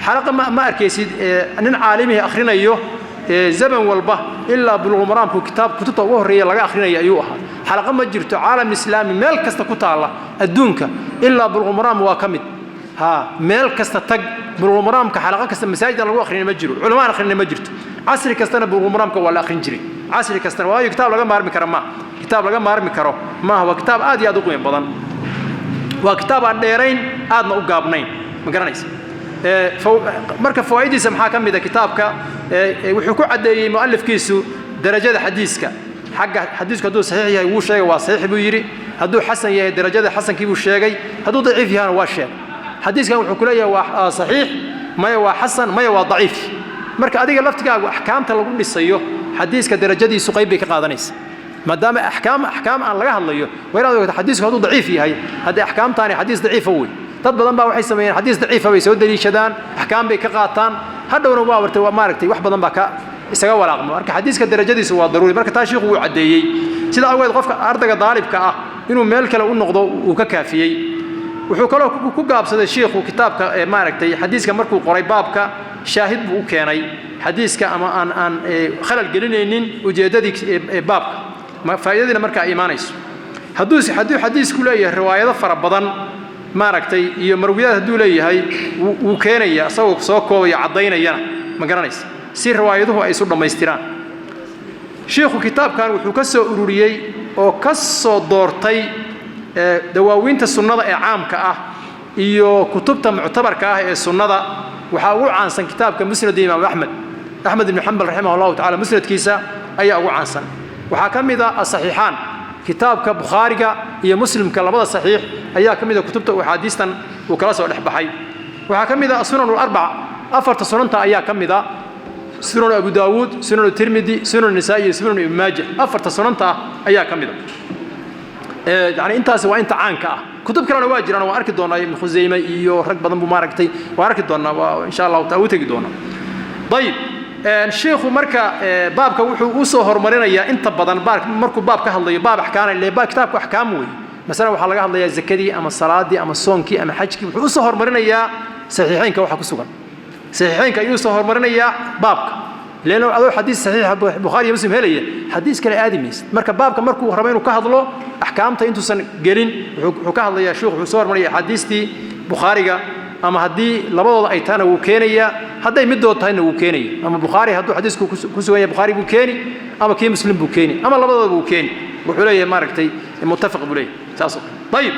Xalaqa ma arkaysid nin caalimihii akhrinayo zaman walba ilaa Buluuqulmaraamku kitaab kutubta ugu horreeya laga akhrinayo ayuu ahaa. Xalaqa ma jirto caalam islaami meel kasta ku taalla adduunka ilaa Buluuqulmaraam waa ka mid. Ha, meel kasta tag, Buluuqulmaraamka xalaqa kasta masaajid aan lagu akhrina ma jiro, culamo aan akhrina ma jirto. Casri kastana Buluuqulmaraamka waa la akhrin jiray, casri kastana, waayo kitaab laga maarmi karo ma kitaab laga maarmi karo maaha. Waa kitaab aad iyo aad u qiimo badan, waa kitaab aan dheerayn, aadna u gaabnayn, ma garanaysa. Marka fawaa'idiisa maxaa ka mid a? Kitaabka wuxuu ku caddeeyey mu'alifkiisu darajada xadiiska. Xagga xadiisku hadduu saxiix yahay wuu sheegay, waa saxiix buu yidhi. Hadduu xasan yahay, darajada xasankii buu sheegay. Hadduu daciif yahana waa sheegay. Xadiiskan wuxuu ku leeyahay waa saxiix, maya waa xasan, maya waa daciif. Marka adiga laftigaagu axkaamta lagu dhisayo xadiiska darajadiisu qayb bay ka qaadanaysa, maadaama axkaam aan laga hadlayo. Waa inaad ogto xadiisku hadduu daciif yahay, haddii axkaamtaani xadiis daciifa wey. Dad badan baa waxay sameeyeen xadiis daciifa bay soo daliishadaan, axkaam bay ka qaataan, hadhowna waa wartay, waa maaragtay, wax badan baa ka isaga walaaqmo. Marka xadiiska darajadiisu waa daruuri. Marka taa shiikhu wuu caddeeyey. Sida awgeed qofka ardayga daalibka ah inuu meel kale u noqdo uu ka kaafiyey. Wuxuu kaloo ku gaabsaday shiikhu kitaabka, maaragtay, xadiiska markuu qoray baabka shaahid buu u keenay xadiiska ama aan khalal gelinaynin ujeeddadii baabka, faa'iidadiina markaa ay imaanayso. Hadduu xadiisku leeyahay riwaayado fara badan, maaragtay, iyo marwiyaad hadduu leeyahay, wuu keenaya isagoo soo koobaya, caddaynayana, ma garanaysa, si riwaayaduhu ay isu dhammaystiraan. Shiikhu kitaabkan wuxuu ka soo ururiyey oo ka soo doortay dawaawiinta sunnada ee caamka ah iyo kutubta muctabarka ah ee sunnada. Waxaa ugu caansan kitaabka Musnad Imaam Axmed, Axmed ibnu Xambal raximah Allahu tacala, musnadkiisa ayaa ugu caansan. Waxaa ka mid ah asaxiixaan, kitaabka Bukhaariga iyo Muslimka, labada saxiix ayaa ka mid a kutubta uu axaadiistan uu kala soo dhex baxay. Waxaa ka mid ah Sunan Alarbac, afarta sunanta ayaa ka mid a, Sunan Abu Daawuud, Sunan Tirmidi, Sunan Nisaa'i iyo Sunan Ibn Maaja. Afarta sunanta ah ayaa ka mid a. Yani intaasi waa inta caanka ah. Kutub kalena waa jiraan, waan arki doonaa, Ibn Khusayme iyo rag badan buu, maaragtay, waan arki doonaa, waa insha Allahu taala u tegi doonaa. Ayib, shiikhu marka baabka wuxuu u soo horumarinayaa inta badan markuu baab ka hadlayo, baab axkaana ile kitaabku axkaam weeye. Masalan waxaa laga hadlayaa zakadii ama salaadii ama soonkii ama xajkii, wuxuu u soo horumarinayaa saxiixeynka. Waxa ku sugan saxiixeynka ayuu soo horumarinayaa baabka, leanna adoo xadiis saxiixa Bukhaari iyo Muslim helaya xadiis kale aadi maysid. Marka baabka markuu rabo inuu ka hadlo axkaamta, intuusan gelin wuxuu ka hadlayaa shiikhu, wuxuu soo hormarinaya axaadiistii Bukhaariga, ama haddii labadooda ay tahana wuu keenayaa, hadday middood tahayna wuu keenaya. Ama Bukhaari hadduu xadiisku ku sugan yahay Bukhaari buu keeni, ama kii Muslim buu keeni, ama labadooda buu keeni. Wuxuu leeyahay, maaragtay, muttafaq buu leeyahay, saas oo kale. Ayib,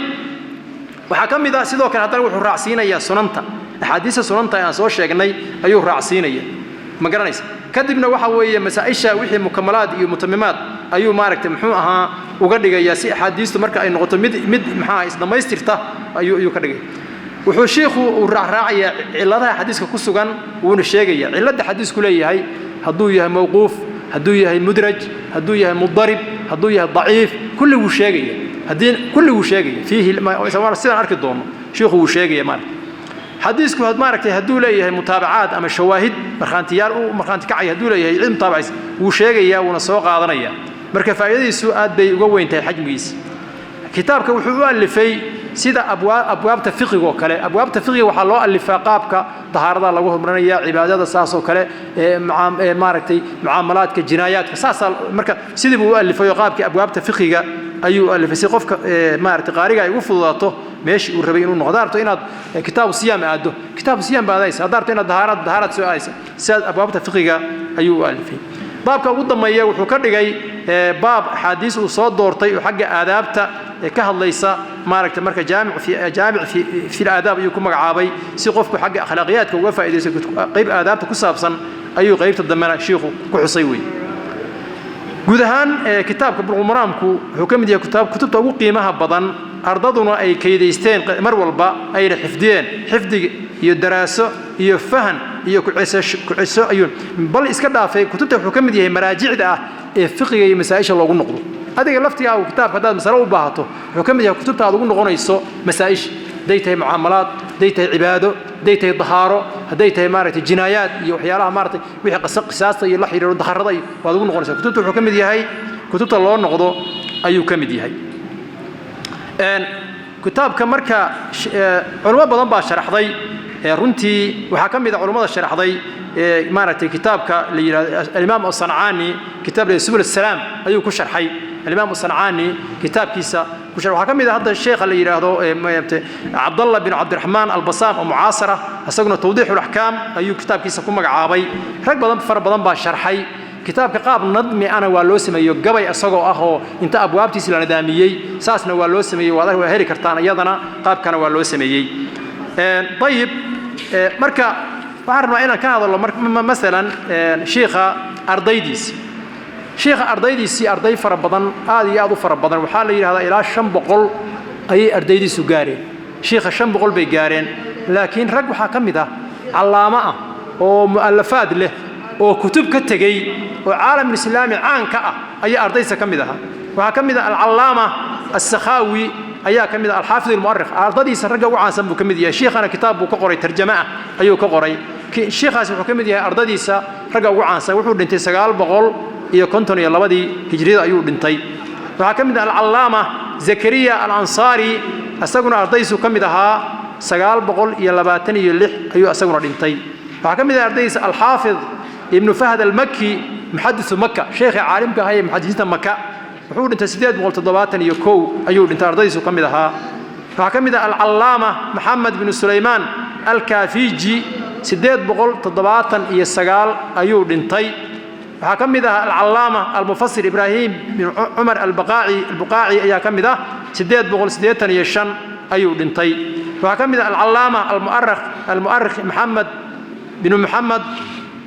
waxaa ka mid ah sidoo kale haddana wuxuu raacsiinayaa sunanta, axaadiista sunanta aan soo sheegnay ayuu raacsiinaya, ma garanaysa. Kadibna waxa weeye masaa-isha wixii mukamalaad iyo mutamimaad ayuu, maaragtay, muxuu ahaa, uga dhigayaa, si axaadiistu marka ay noqoto mid maxaa isdhammaystirta ayuu ka dhigaya. Wuxuu shiikhu uu raacraacayaa cilladaha xadiiska ku sugan, wuuna sheegaya cilladda xadiisku leeyahay, hadduu yahay mawquuf, hadduu yahay mudraj, hadduu yahay mudarib, hadduu yahay daciif, kulli wuu sheegaya. Haddii kulli wuu sheegaya fiihi, sidaan arki doono, shiikhu wuu sheegaya, maaragta. Xadiisku maaragtay hadduu leeyahay mutaabacaad ama shawaahid, markhaantiyaal u markhaanti kacay hadduu leeyahay, cid mutaabacaysa, wuu sheegayaa, wuuna soo qaadanaya. Marka faa'iidadiisu aad bay uga weyn tahay xajmigiisa. Kitaabka wuxuu u alifay sida abwaabta fiqiga oo kale. Abwaabta fiqiga waxaa loo alifaa qaabka dahaarada lagu horumarinaya, cibaadada saasoo kale, maaragtay mucaamalaadka, jinaayaadka, saasaa. Marka sidii buu u alifay oo qaabkii abwaabta fiqiga ayuu u alifay, si qofka maaragtay qaariga ay ugu fududaato meeshii uu rabay inuu noqdo. Haddaad rabto inaad kitaabu siyaam aado, kitaabu siyaam baad aadaysa. Haddaad rabto inaad dahaarad, dahaarad soo aadaysa. Sidaas abwaabta fiqiga ayuu u alifay. Baabka ugu dambeeya wuxuu ka dhigay baab axaadiis uu soo doortay oo xagga aadaabta ka hadlaysa, maaragtay. Marka jaamic fi aadaab ayuu ku magacaabay, si qofku xagga akhlaaqiyaadka uga faa'iidaysto. Qayb aadaabta ku saabsan ayuu qaybta dambena shiikhu ku xusay wey. Guud ahaan kitaabka Buluuqulmaraamku wuxuu ka mid yahay kutubta ugu qiimaha badan, ardaduna ay kaydaysteen mar walba, ayna xifdiyeen. Xifdiga iyo daraaso iyo fahan iyo kuceso ayuu bal iska dhaafay. Kutubta wuxuu ka mid yahay maraajicda ah ee fiqiga iyo masaa-isha loogu noqdo. Adiga laftigaagu kitaabka haddaad masalo u baahato, wuxuu ka mid yahay kutubta aad ugu noqonayso masaa-isha, hadday tahay mucaamalaad, hadday tahay cibaado, hadday tahay dahaaro, hadday tahay maaragtay jinaayaad iyo waxyaalaha maaragtay wixii qisaasta iyo la xiriiro, daharada iyo waad ugu noqonaysaa. Kutubta wuxuu ka mid yahay kutubta loo noqdo ayuu ka mid yahay kitaabka. Marka culimo badan baa sharaxday runtii. Waxaa ka mid a culimmada sharaxday maaragtay kitaabka la yidhahdo Alimaam Asancaani. Kitaab la Subul Salaam ayuu ku sharxay Alimaam Asancaani kitaabkiisa ku sharxay. Waxaa ka mid a hadda sheekha la yidhaahdo Cabdallah bin Cabdiraxmaan Albasaam oo mucaasara, isaguna Tawdiixu Laxkaam ayuu kitaabkiisa ku magacaabay. Rag badan, fara badan baa sharxay kitaabka. Qaab nadmi ana waa loo sameeyo, gabay isagoo ah oo inta abwaabtiisa la nidaamiyey, saasna waa loo sameeyey. Waa heli kartaan iyadana, qaabkana waa loo sameeyey. Ayib, marka waxaan rabnaa inaan ka hadalno masalan shiikha ardaydiisi. Shiikha ardaydiisii arday fara badan, aad iyo aad u fara badan. Waxaa la yidhahdaa ilaa 500 ayay ardaydiisu gaareen. Shiikha 500 bay gaareen, laakiin rag waxaa ka mid ah callaamo ah oo mu'alafaad leh oo kutub ka tegey oo caalamulislaami caan ka ah ayaa ardaysa ka mid ahaa. Waxaa ka mid ah Alcallaama Assakhaawi ayaa ka mid ah, Alxaafid Almu'arikh. Ardadiisa ragga ugu caansan buu ka mid yahay. Shiikhana kitaab buu ka qoray, tarjamo ah ayuu ka qoray. Shiikhaasi wuxuu ka mid yahay ardadiisa ragga ugu caansan. Wuxuu dhintay 952-dii hijriyada ayuu dhintay. Waxaa ka mid ah Alcallaama Zakariya Alansaari, isaguna ardaydiisuu ka mid ahaa. 926 ayuu isaguna dhintay. Waxaa ka mid ah ardaydiisa Alxaafid Ibnu Fahd Almaki, muxadisu Maka, sheekhii caalimka ahaa ee muxadisiinta Maka. Wuxuu dhintay 871 ayuu dhintay. Ardaydiisu ka mid ahaa. Waxaa ka mid ah Alcallaama Maxamed binu Sulaymaan Alkaafiji, 879 ayuu dhintay. Waxaa ka mid ah Alcallaama Almufasir Ibraahim bin Cumar Albaqaaci, Albuqaaci ayaa ka mid ah, 885 ayuu dhintay. Waxaa ka mid ah Alcallaama Almu'arikh Maxamed binu Maxamed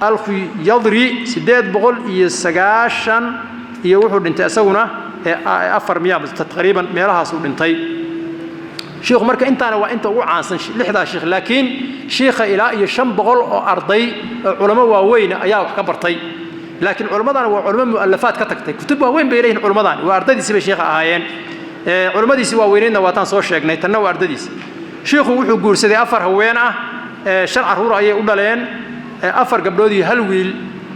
Alkhuyadri, 890 iyo wuxuu dhintay isaguna afar miya taqriiban meelahaasuu dhintay shiikhu. Marka intaana waa inta ugu caansan, lixdaa shiikh. Laakiin shiikha ilaa iyo 500 oo arday oo culamo waaweyn ayaa wax ka bartay. Laakiin culammadana waa culamo mu'alafaad ka tagtay, kutub waaweyn bay leeyihin culammadani. Waa ardadiisi bay shiikha ahaayeen. Culammadiisii waaweyneydna waataan soo sheegnay, tanna waa ardadiisi. Shiikhu wuxuu guursaday afar haween ah, shan carruur ayay u dhaleen. Afar gabdhood iyo hal wiil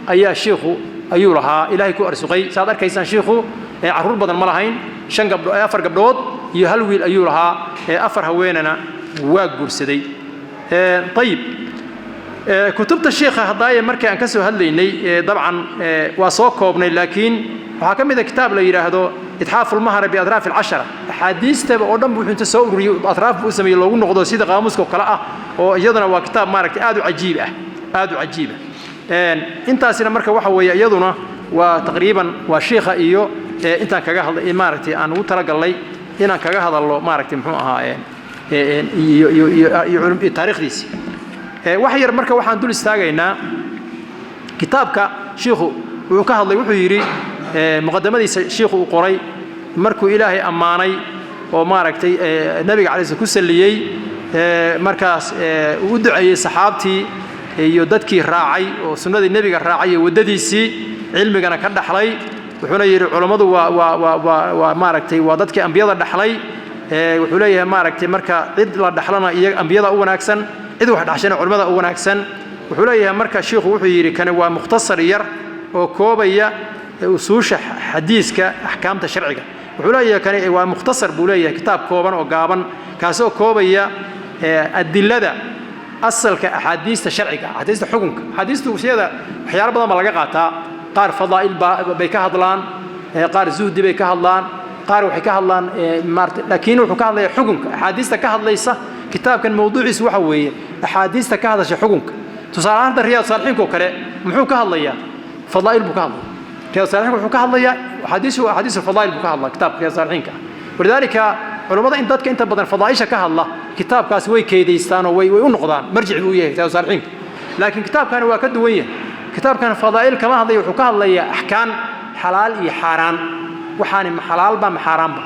ayaa shiikhu ayuu lahaa, Ilaahay ku arsuqay. Saad arkaysaan, shiikhu carruur badan ma lahayn. Shan gabdho, afar gabdhood iyo hal wiil ayuu lahaa, afar haweenana waa guursaday. Ayib, kutubta shiikha haddaaye markii aan ka soo hadlaynay, dabcan waa soo koobnay, laakiin waxaa ka mid a kitaab la yidhaahdo Itxaafu Lmahra biatraaf Alcashara. Axaadiistaba oo dhan buu inta soo ururiyey atraaf buu u sameeyey loogu noqdo, sida qaamuuska oo kale ah, oo iyaduna waa kitaab maaragtay aad u cajiib ah, aad u cajiib ah. Intaasina marka waxa weeye iyaduna waa taqriiban waa shiikha iyo intaan kaga hadlay, maaragtay aan ugu talagalnay inaan kaga hadalno, maaragtay muxuu ahaa, iyo taariikhdiisi wax yar. Marka waxaan dul istaagaynaa kitaabka. Shiikhu wuxuu ka hadlay, wuxuu yidhi muqadamadiisa shiikhu uu qoray, markuu Ilaahay ammaanay oo maaragtay Nabiga calay sl ku salliyey, markaas uu u duceeyey saxaabtii iyo dadkii raacay oo sunnadii Nebiga raacay iyo waddadiisii, cilmigana ka dhaxlay. Wuxuuna yidhi culammadu waa maaragtay waa dadkii ambiyada dhaxlay. Wuxuu leeyahay maaragtay marka cid la dhaxlana iyo ambiyada u wanaagsan. Cid wax dhaxshana culimmada u wanaagsan. Wuxuu leeyahay marka shiikhu wuxuu yidhi kani waa mukhtasar yar oo koobaya usuusha xadiiska, axkaamta sharciga. Wuxuu leeyahay kani waa mukhtasar buu leeyahay, kitaab kooban oo gaaban, kaasoo koobaya adilada asalka axaadiista sharciga, axaadiista xukunka. Axaadiistu siyada waxyaalo badan baa laga qaataa. Qaar fadaa'il bay ka hadlaan, qaar zuhdi bay ka hadlaan, qaar waxay ka hadlaan maarata, laakiin wuxuu ka hadlayaa xukunka. Axaadiista ka hadlaysa kitaabkan mawduuciisu waxa weeye axaadiista ka hadasha xukunka. Tusaale ahaan hadda Riyaad Saalixiinka oo kale muxuu ka hadlayaa? Fadaa'il buu ka hadlaya. Riyaad Saalixiinka wuxuu ka hadlayaa axaadiisu, axaadiisu fadaa'il buu ka hadlaa kitaabka Riyaad Saalixiinka. Walidaalika culummada in dadka inta badan fadaa'isha ka hadla kitaabkaasi way keedaystaan oo way u noqdaan, marjic buu u yahay Riyaad Saalixiinka. Laakiin kitaabkani waa ka duwan yahay. Kitaabkan fadaa'il kama hadlaya, wuxuu ka hadlayaa axkaan, xalaal iyo xaaraan, waxaani ma xalaalba ma xaaraanba,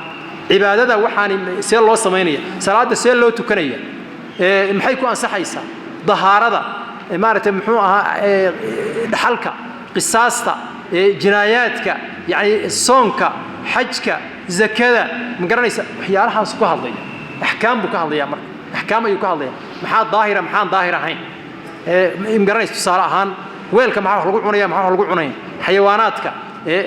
cibaadada waxaani see loo samaynaya, salaadda see loo tukanaya, maxay ku ansaxaysaa, dahaarada, maaragtay muxuu ahaa, dhaxalka, qisaasta, jinaayaadka, yacni soonka, xajka, zakada, ma garanaysa, waxyaalahaas ku hadlaya. Axkaam buu ka hadlayaa marka, axkaam ayuu ka hadlaya. Maxaa daahira, maxaan daahir ahayn, ma garanaysa? Tusaale ahaan weelka maxaa wax lagu cunaya, maxaa wax lagu cunaya, xayawaanaadka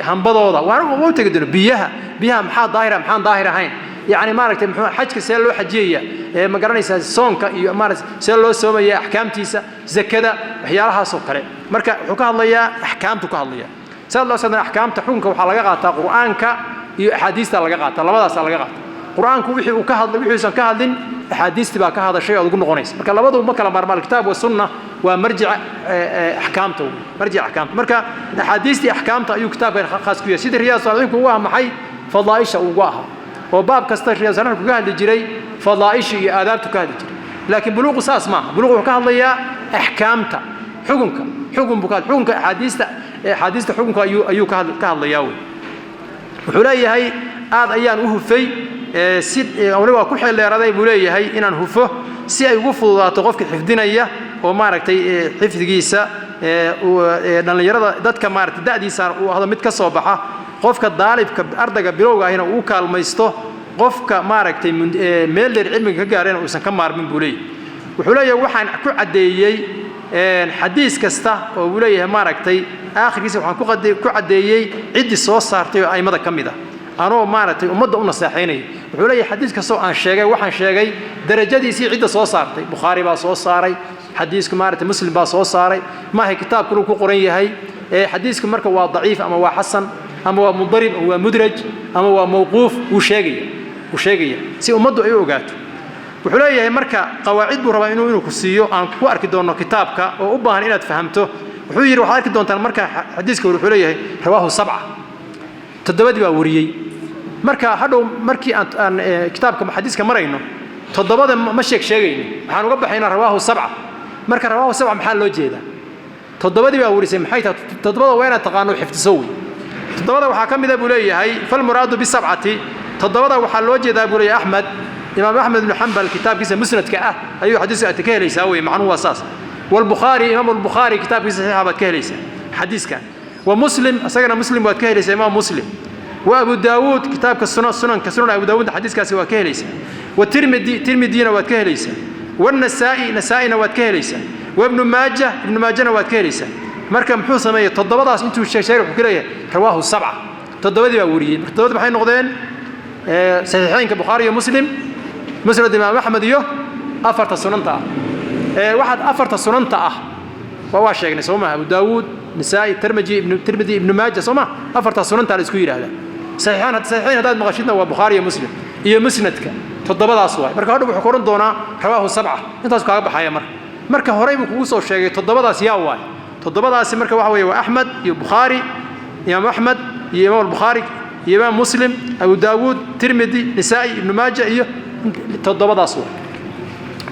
hambadooda waan u tegi doono, biyaha, biyaha maxaa daahira, maxaan daahir ahayn, yacni maaragtay muxuu xajka see loo xajiyaya, ma garanaysaa, soonka iyo maaragtay see loo soomaya, axkaamtiisa, zakada, waxyaalahaasoo kale. Marka wuxuu ka hadlayaa axkaamtu ka hadlaya. Saad loo socdana axkaamta xukunka waxaa laga qaataa Qur'aanka iyo axaadiista laga qaataa, labadaasaa laga qaataa. Qur'aanku wixii uu ka hadlay, wixiuusan ka hadlin axaadiistii baa ka hadashay ood ugu noqonaysa. Marka labadu ma kala maarmaan. Alkitaab wasunna waa marjica axkaamta wey, marjica axkaamta. Marka axaadiistii axkaamta ayuu kitaabkan khaas ku yahay, sidii Riyaad Saalixiinku ugu ahaa maxay fadaa'isha ugu ahaa, oo baab kasta Riyaad Saalixiinku kaga hadli jiray fadaa'isha iyo aadaabtu ka hadli jiray. Laakiin Buluuqu saas maaha. Buluuqu wuxuu ka hadlayaa axkaamta xukunka, xukun buu ka xukunka, axaadiista, axaadiista xukunka ayuu ka hadlayaa wey. Wuxuu leeyahay aad ayaan u hufay, si waliba waa ku xeeldheeraday buu leeyahay inaan hufo si ay ugu fududaato qofka xifdinaya oo maaragtay xifdigiisa dhallinyarada, dadka maaragtay da'diisa uu ahdo mid ka soo baxa, qofka daalibka ardayga bilowga ahina uu kaalmaysto, qofka maaragtay meel dheer cilmiga ka gaarayna uusan ka maarmin buu leeyahay. Wuxuu leeyahay waxaan ku caddeeyey xadiis kasta oo uu leeyahay maaragtay aakhirkiisa waxaan ku caddeeyey ciddii soo saartay oo a'immada ka mid ah, anoo maaragtay ummadda u naseexaynaya. Wuxuu leeyahay xadiis kastoo aan sheegay waxaan sheegay darajadiisii cidda soo saartay. Bukhaari baa soo saaray xadiisku, maaragtay Muslim baa soo saaray, maahay kitaabkunu ku qoran yahay. Xadiisku marka waa daciif ama waa xasan ama waa mudarib ama waa mudraj ama waa mawquuf, wuu sheegaya, wuu sheegaya si ummaddu ay u ogaato. Wuxuu leeyahay marka qawaacid buu rabaa inuu ku siiyo aan ku arki doonno kitaabka oo u baahan inaad fahamto. Wuxuu yidhi waxaad arki doontaan marka xadiiska wuxuu leeyahay rawaahu sabca, toddobadii baa wariyey. Marka hadhow markii aan kitaabka xadiiska marayno toddobada ma sheeg sheegayno, waxaan uga baxaynaa rawaahu sabca. Marka rawaahu sabca maxaa loo jeedaa? Toddobadii baa warisay maxay tahay? Toddobada waa inaad taqaano, xifdiso wey. Toddobada waxaa ka mida buu leeyahay falmuraadu bisabcati, toddobada waxaa loo jeedaa buu leeyahay Axmed, Imaam Axmed ibnu Xambal kitaabkiisa musnadka ah ayuu xadiiska aad ka helaysaa wey, macnuhu waa saas. Walbukhaari, Imaam Albukhaari kitaabkiisa saxiixa baad ka helaysaa xadiiskan. Wa Muslim, isagana Muslim waad ka helaysaa, Imaam Muslim. Wa Abu Daawuud, kitaabka sunanka, Sunan Abu Daawuud, xadiiskaasi waa ka helaysaa. Wa Tirmidi, Tirmidina waad ka helaysaa. Wanasaa'i, Nasaa'ina waad ka helaysaa. Wa Ibnu Maaja, Ibnu Maajana waad ka helaysaa. Marka muxuu sameeyey? Toddobadaas intuu sheeg sheegay wuxuu ku leeyahay rawaahu sabca, toddobadii baa wariyey. Marka toddobadii maxay noqdeen? Saxiixeynka Bukhaari iyo Muslim, Musnad Imaam Axmed iyo afarta sunanta ah. Waxaad afarta sunanta ah waa sheegnay soo maha? Abu Daawuud, Nisaa'i, Tirmidi, ibnu Tirmidi, Ibnu Maaja, soo ma? Afarta sunanta la isku yidhaahdaa. Saxiixaan, saxiixayn haddaad maqashidna waa Bukhaari iyo Muslim iyo musnadka, toddobadaas waay. Marka hadhow wuxuu ku odhan doonaa rawaahu sabca, intaas kaaga baxaya. Marka horey buu kugu soo sheegay toddobadaas yaa waay. Toddobadaasi marka waxa weeye waa Axmed iyo Bukhaari, Imaam Axmed iyo Imaam Albukhaari iyo Imaam Muslim, Abu Daawuud, Tirmidi, Nisaa'i, Ibnu Maaja iyo toddobadaas waay.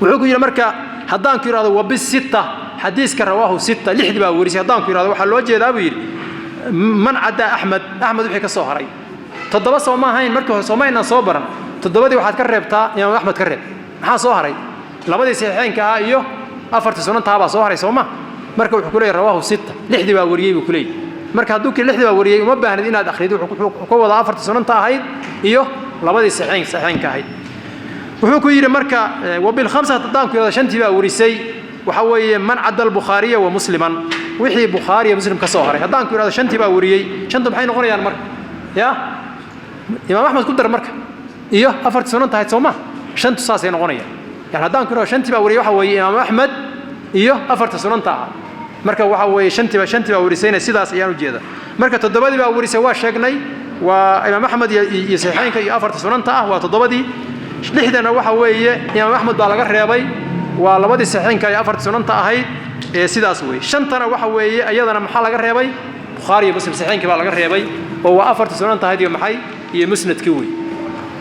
Wuxuu ku yidhi marka haddaan ku yidhahdo wabisitta, xadiiska rawaahu sitta, lixdii baa werisay haddaan ku yidhahdo, waxaa loo jeedaa buu yidhi man cadaa Axmed, Axmed wixii ka soo haray. Toddoba soo ma ahayn markii hore? Sooma inaan soo baran? Toddobadii waxaad ka reebtaa Imaam Axmed ka reeb. Maxaa soo haray? Labadii saxiixeynka ahaa iyo afartii sunantaha baa soo haray, soo ma? Marka wuxuu ku leeyahy rawaahu sitta, lixdii baa wariyey buu ku leeyahy. Marka hadduu kii lixdii baa wariyey uma baahnid inaad akhriyid, wuxuu ka wadaa afartii sunanta ahayd iyo labadii saxiixeynka ahayd. Wuxuu ku yidhi marka wabilkhamsa haddaan ku yidhahdo shantii baa warisay, waxa weeye man cadda albukhaariya wa musliman, wixii Bukhaari iyo Muslim ka soo haray. Haddaan ku yidhahdo shantii baa wariyey, shanta maxay noqonayaan marka? Ya Imaam Axmed ku dar marka iyo afartii sunan tahayd, soo ma? Shantu saasay noqonayaan. Yani haddaan ku yidhahdo shantii baa wariyey, waxa weeye Imaam Axmed iyo afarta sunanta ahaa. Marka waxa weeye shantii baa warisayna, sidaas ayaan u jeeda. Marka toddobadii baa warisay waa sheegnay, waa Imaam Axmed iyo saxiixeynka iyo afarta sunanta ah, waa toddobadii. Lixdana waxa weeye Imaam Axmed baa laga reebay, waa labadii saxiixeynka iyo afarta sunanta ahayd, ee sidaas weeye. Shantana waxa weeye iyadana maxaa laga reebay? Bukhaari iyo Muslim, saxiixeynkii baa laga reebay, oo waa afarta sunanta ahayd iyo maxay iyo musnadkii wey.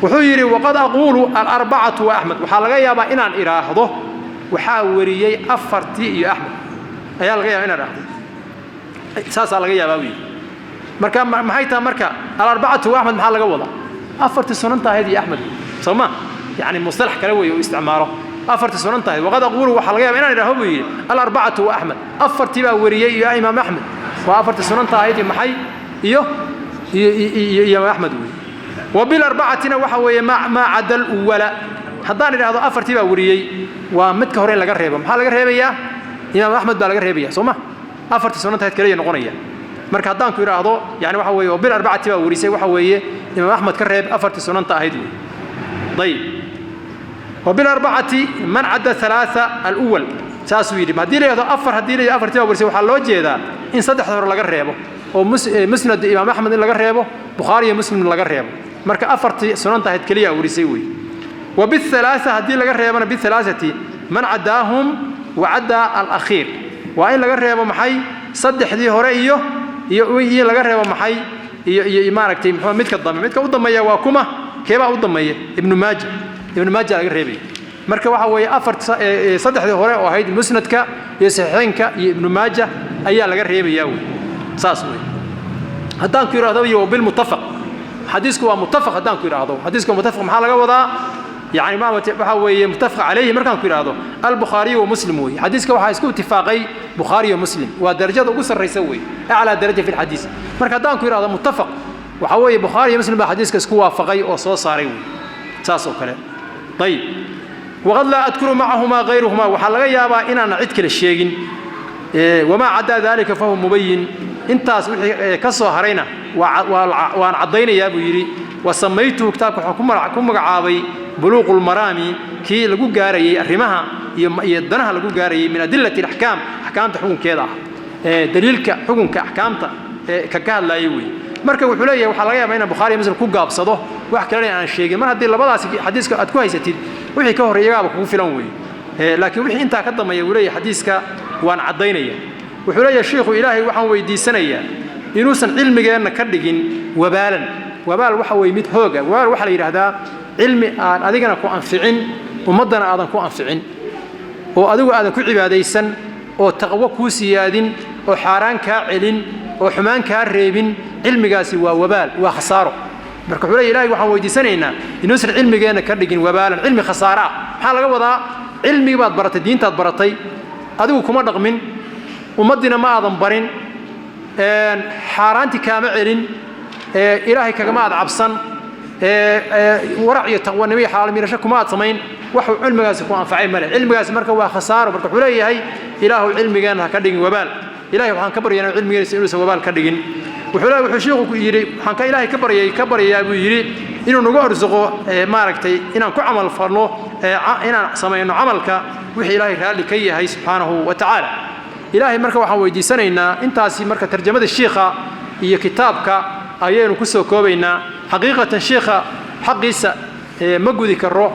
Wuxuu yidhi waqad aquulu alarbacatu wa Axmed, waxaa laga yaabaa inaan idhaahdo waxaa wariyey afartii iyo Axmed ayaa laga yaabaa inaan idhaahdo, saasaa laga yaabaa buu yidhi. Marka maxay tahay marka alarbacatu wa Axmed? Maxaa laga wadaa? Afartii sunanta ahayd iyo Axmed, soo ma? Yani mustalax kale weeye uu isticmaalo, afartii sunanta ahayd. Waqad aquulu, waxaa laga yaabaa inaan idhaaho buu yidhi alarbacatu wa Axmed, afartii baa wariyey iyo Imaam Axmed, waa afartii sunanta ahayd iyo maxay iyo Imaam Axmed wey. Wabilarbacatina waxa weeye maa cadda aluwala, haddaan idhaahdo afartii baa wariyey, waa midka hore in laga reebo. Maxaa laga reebayaa? Imaam Axmed baa laga reebaya, soo ma? Afartii sunanta ahayd kaliya noqonaya. Marka haddaan ku idhaahdo yani waxa weeye wabilarbacati baa warisay, waxa weeye Imaam Axmed ka reeb, afartii sunanta ahayd wey. Ayib, wabilarbacati man cadda halaaa aluwal, saasuu yidhi. Haddii la yidhahdo afar, haddii la yidhahdo afartii baa warisay, waxaa loo jeedaa in saddexda hore laga reebo, oo musnad Imaam Axmed in laga reebo, Bukhaari iyo Muslim laga reebo. Marka afartii sunanta ahayd keliya warisay wey. Wabithalaatha haddii laga reebana, bithalaathati man caddaahum wacaddaa alakhiir, waa in laga reebo maxay? Saddexdii hore iyo laga reebo maxay iyo maaragtay muxuu midka dambe. Midka u dambeeya waa kuma? Keebaa u dambeeya? Ibnu Maaja, Ibnu Maaja laga reebaya. Marka waxa weeye afar, saddexdii hore oo ahayd musnadka iyo saxiixeynka iyo Ibnu Maaja ayaa laga reebayaa wey, saas wey. Haddaan ku yidhahdo iyo bilmuttafaq, xadiisku waa muttafaq, haddaan ku yidhaahdo xadiisku waa muttafaq, maxaa laga wadaa? Yani ma waxa weeye muttafaq calayhi markaan ku yidhaahdo, albukhaariyu wa Muslim wey. Xadiiska waxaa isku itifaaqay Bukhaari iyo Muslim, waa darajada ugu sarraysa wey, aclaa daraja fi lxadiis. Marka haddaan ku yidhahdo muttafaq, waxa weeye Bukhaari iyo Muslim baa xadiiska isku waafaqay oo soo saaray wey, saas oo kale. Ayib, waqad laa adkuru macahumaa gayruhumaa, waxaa laga yaabaa inaana cid kale sheegin. Wamaa caddaa dalika fahuwa mubayin, intaas wixii ka soo harayna waan caddaynayaa buu yidhi. Wa samaytuhu, kitaabka waxaan ku magacaabay Buluuqu lmaraami, kii lagu gaarayey arrimaha iyo danaha lagu gaarayey, min adillati alaxkaam, axkaamta xukunkeeda ah, daliilka xukunka axkaamta ka hadlaayay wey. Marka wuxuu leeyahay waxaa laga yaabaa inaan Bukhaari iyo Muslim ku gaabsado, wax kalena aan sheegin. Mar haddii labadaasi xadiiska aad ku haysatid, wixii ka horreeya iyagaaba kugu filan wey. Laakiin wixii intaa ka dambeeya, wuu leeyahay xadiiska waan caddaynaya. Wuxuu leeyahay shiikhu, Ilaahay waxaan weydiisanayaa inuusan cilmigeenna ka dhigin wabaalan. Wabaal waxa weeye mid hooga. Wabaal waxaa la yidhaahdaa cilmi aan adigana ku anficin, ummaddana aadan ku anficin, oo adigu aadan ku cibaadaysan, oo taqwo kuu siyaadin, oo xaaraan kaa celin, oo xumaan kaa reebin. Cilmigaasi waa wabaal, waa khasaaro. Marka wuxuu leeyahay, Ilahay waxaan weydiisanaynaa inuusan cilmigeenna ka dhigin wabaalan, cilmi khasaaro ah. Maxaa laga wadaa? Cilmigii baad baratay, diintaad baratay, adigu kuma dhaqmin, ummaddiina ma aadan barin, xaaraantii kaama celin, Ilaahay kagama aad cabsan, warac iyo taqwanimo iyo xalaal miirasho kuma aad samayn, waxuu cilmigaasi ku anfacay male. Cilmigaasi marka waa khasaaro. Marka wuxuu leeyahay, Ilaahu cilmigeenna ha ka dhigin wabaal. Ilahay waxaan ka baryaynaa cilmigeena inuusan wabaal ka dhigin. Wuxuu leeyahay, wuxuu shiikhu yidhi, waxaan ka Ilaahay ka baryayaa buu yidhi inuu nagu arsuqo maaragtay inaan ku camal falno, inaan samayno camalka wixii Ilaahay raalli ka yahay subxaanahu wa tacaala. Ilaahay marka waxaan weydiisanaynaa intaasi. Marka tarjamada shiikha iyo kitaabka ayaynu ku soo koobaynaa. Xaqiiqatan shiikha xaqiisa ma gudi karo,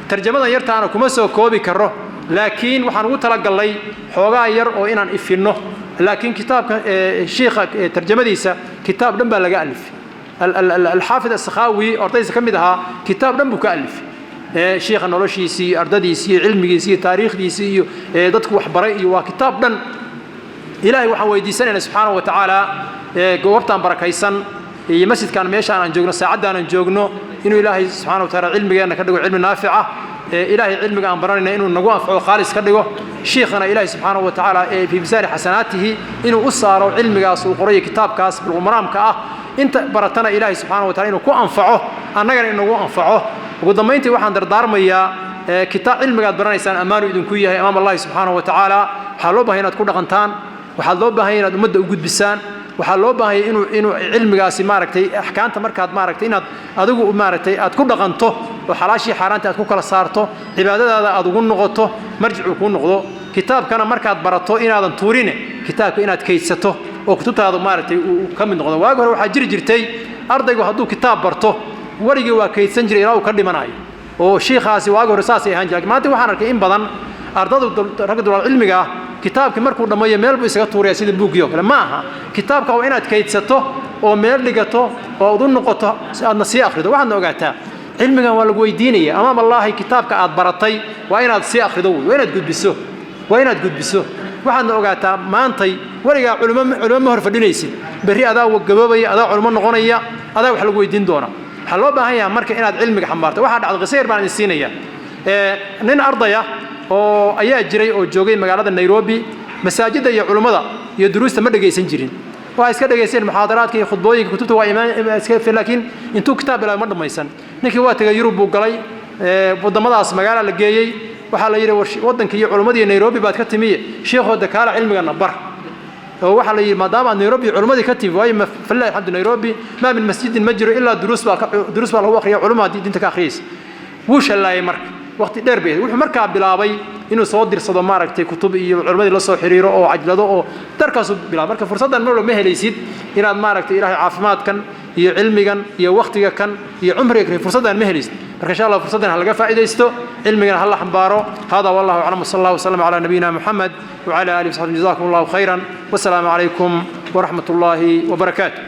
tarjamadan yartaana kuma soo koobi karo, laakiin waxaan ugu talagalnay xoogaa yar oo inaan ifinno. Laakiin kitaabka shiikha tarjamadiisa kitaab dhan baa laga alifay. Alxaafid Asakhaawi, ardaydiisa ka mid ahaa, kitaab dhan buu ka alifay shiikha noloshiisii iyo ardadiisii iyo cilmigiisii iyo taariikhdiisii iyo dadku waxbaray, iyo waa kitaab dhan. Ilaahay waxaan weydiisanaynaa subxaanahu wa tacaala goobtaan barakaysan iyo masjidkan meeshaan aan joogno, saacaddan aan joogno, inuu Ilaahay subxana wa taala cilmigeenna ka dhigo cilmi naafica. Ilaahay cilmiga aan baranayna inuu nagu anfaco, khaalis ka dhigo. Shiikhana Ilaahay subxaanahu wa tacaala fii misaani xasanaatihi inuu u saaro cilmigaas uu qorayo, kitaabkaas Buluuqulmaraamka ah. Inta baratana Ilaahay subxaana wa taala inuu ku anfaco, annagana inagu anfaco. Ugu dambayntii waxaan dardaarmayaa, kitaab cilmigaad baranaysaan ammaanu idinku yahay amaam Allahi subxaanahu wa tacaala. Waxaa loo baahanya inaad ku dhaqantaan, waxaa loo baahanya inaad ummadda u gudbisaan, waxaa loo baahanya inuu cilmigaasi maaragtay axkaamta markaad maaragtay inaad adigu maaragtay aad ku dhaqanto oo xalaashii xaaraanta aad ku kala saarto, cibaadadaada aad ugu noqoto, marjicuu kuu noqdo. Kitaabkana markaad barato inaadan tuurine, kitaabka inaad kaydsato oo kutubtaadu maaragtay uu ka mid noqdo. Waagi hore waxaa jiri jirtay ardaygu hadduu kitaab barto weligii waa kaydsan jiray ilaa uu ka dhimanayo, oo shiikhaasi waagi hore saasay ahaan jiray. Maanta waxaan arkay in badan ardadu, ragga dulaal cilmiga ah, kitaabkii markuu dhammeeyo meel buu isaga tuuraya sida buuggii oo kale. Ma aha, kitaabka waa inaad kaydsato oo meel dhigato oo aad u noqoto si aadna sii akhrido. Waxaadna ogaataa cilmigan waa lagu weydiinaya amaam Allaahi. Kitaabka aad baratay waa inaad sii akhrido wey, waa inaad gudbiso, waa inaad gudbiso. Waxaadna ogaataa maantay weligaa culimo ma hor fadhinaysid, berri adaa gaboobaya, adaa culimo noqonaya, adaa wax lagu weydiin doona. Waxaa loo baahan yahay marka inaad cilmiga xambaarto. Waxaa dhacday, qiso yar baan idin siinaya. Nin ardaya oo ayaa jiray oo joogay magaalada Nairobi. Masaajidda iyo culummada iyo duruusta ma dhegaysan jirin, waxay iska dhegaysteen muxaadaraadka iyo khudbooyinka kutubta waa imaan, laakiin intuu kitaab bilaabay ma dhammaysan. Ninkii waa tegay, Yurub buu galay, waddamadaas magaala la geeyey. Waxaa la yidhi, waddankii iyo culummadii Nairobi baad ka timiye, shiikhooda kaala cilmigana bar. Oo waxaa la yidhi, maadaama aad Nairobi culimmadii ka timi, waayo falilahi alxamdu Nairobi maa min masjidin ma jiro ilaa duruus baa lagu akhriya, culummaa diinta ka akhriyaysa. Wuu shallaayay marka, waqti dheer bay. Wuxuu markaa bilaabay inuu soo dirsado maaragtay kutub iyo culimmadii la soo xiriiro oo cajlado oo darkaasuu bilaabay. Marka fursaddan mar ma helaysid inaad maaragtay Ilaahay caafimaadkan iyo cilmigan iyo waqtiga kan iyo cumriga kan, fursaddan ma helaysid. Marka insha Allah fursaddan ha laga faa'iidaysto, cilmigana ha la xambaaro. Hada wallahu aclam, wasala allahu wasalam calaa nabiyina Muxamed wacala alihi wasaxbi. Jazakum Allahu khayran, wasalaamu calaykum waraxmat ullaahi wabarakaatu.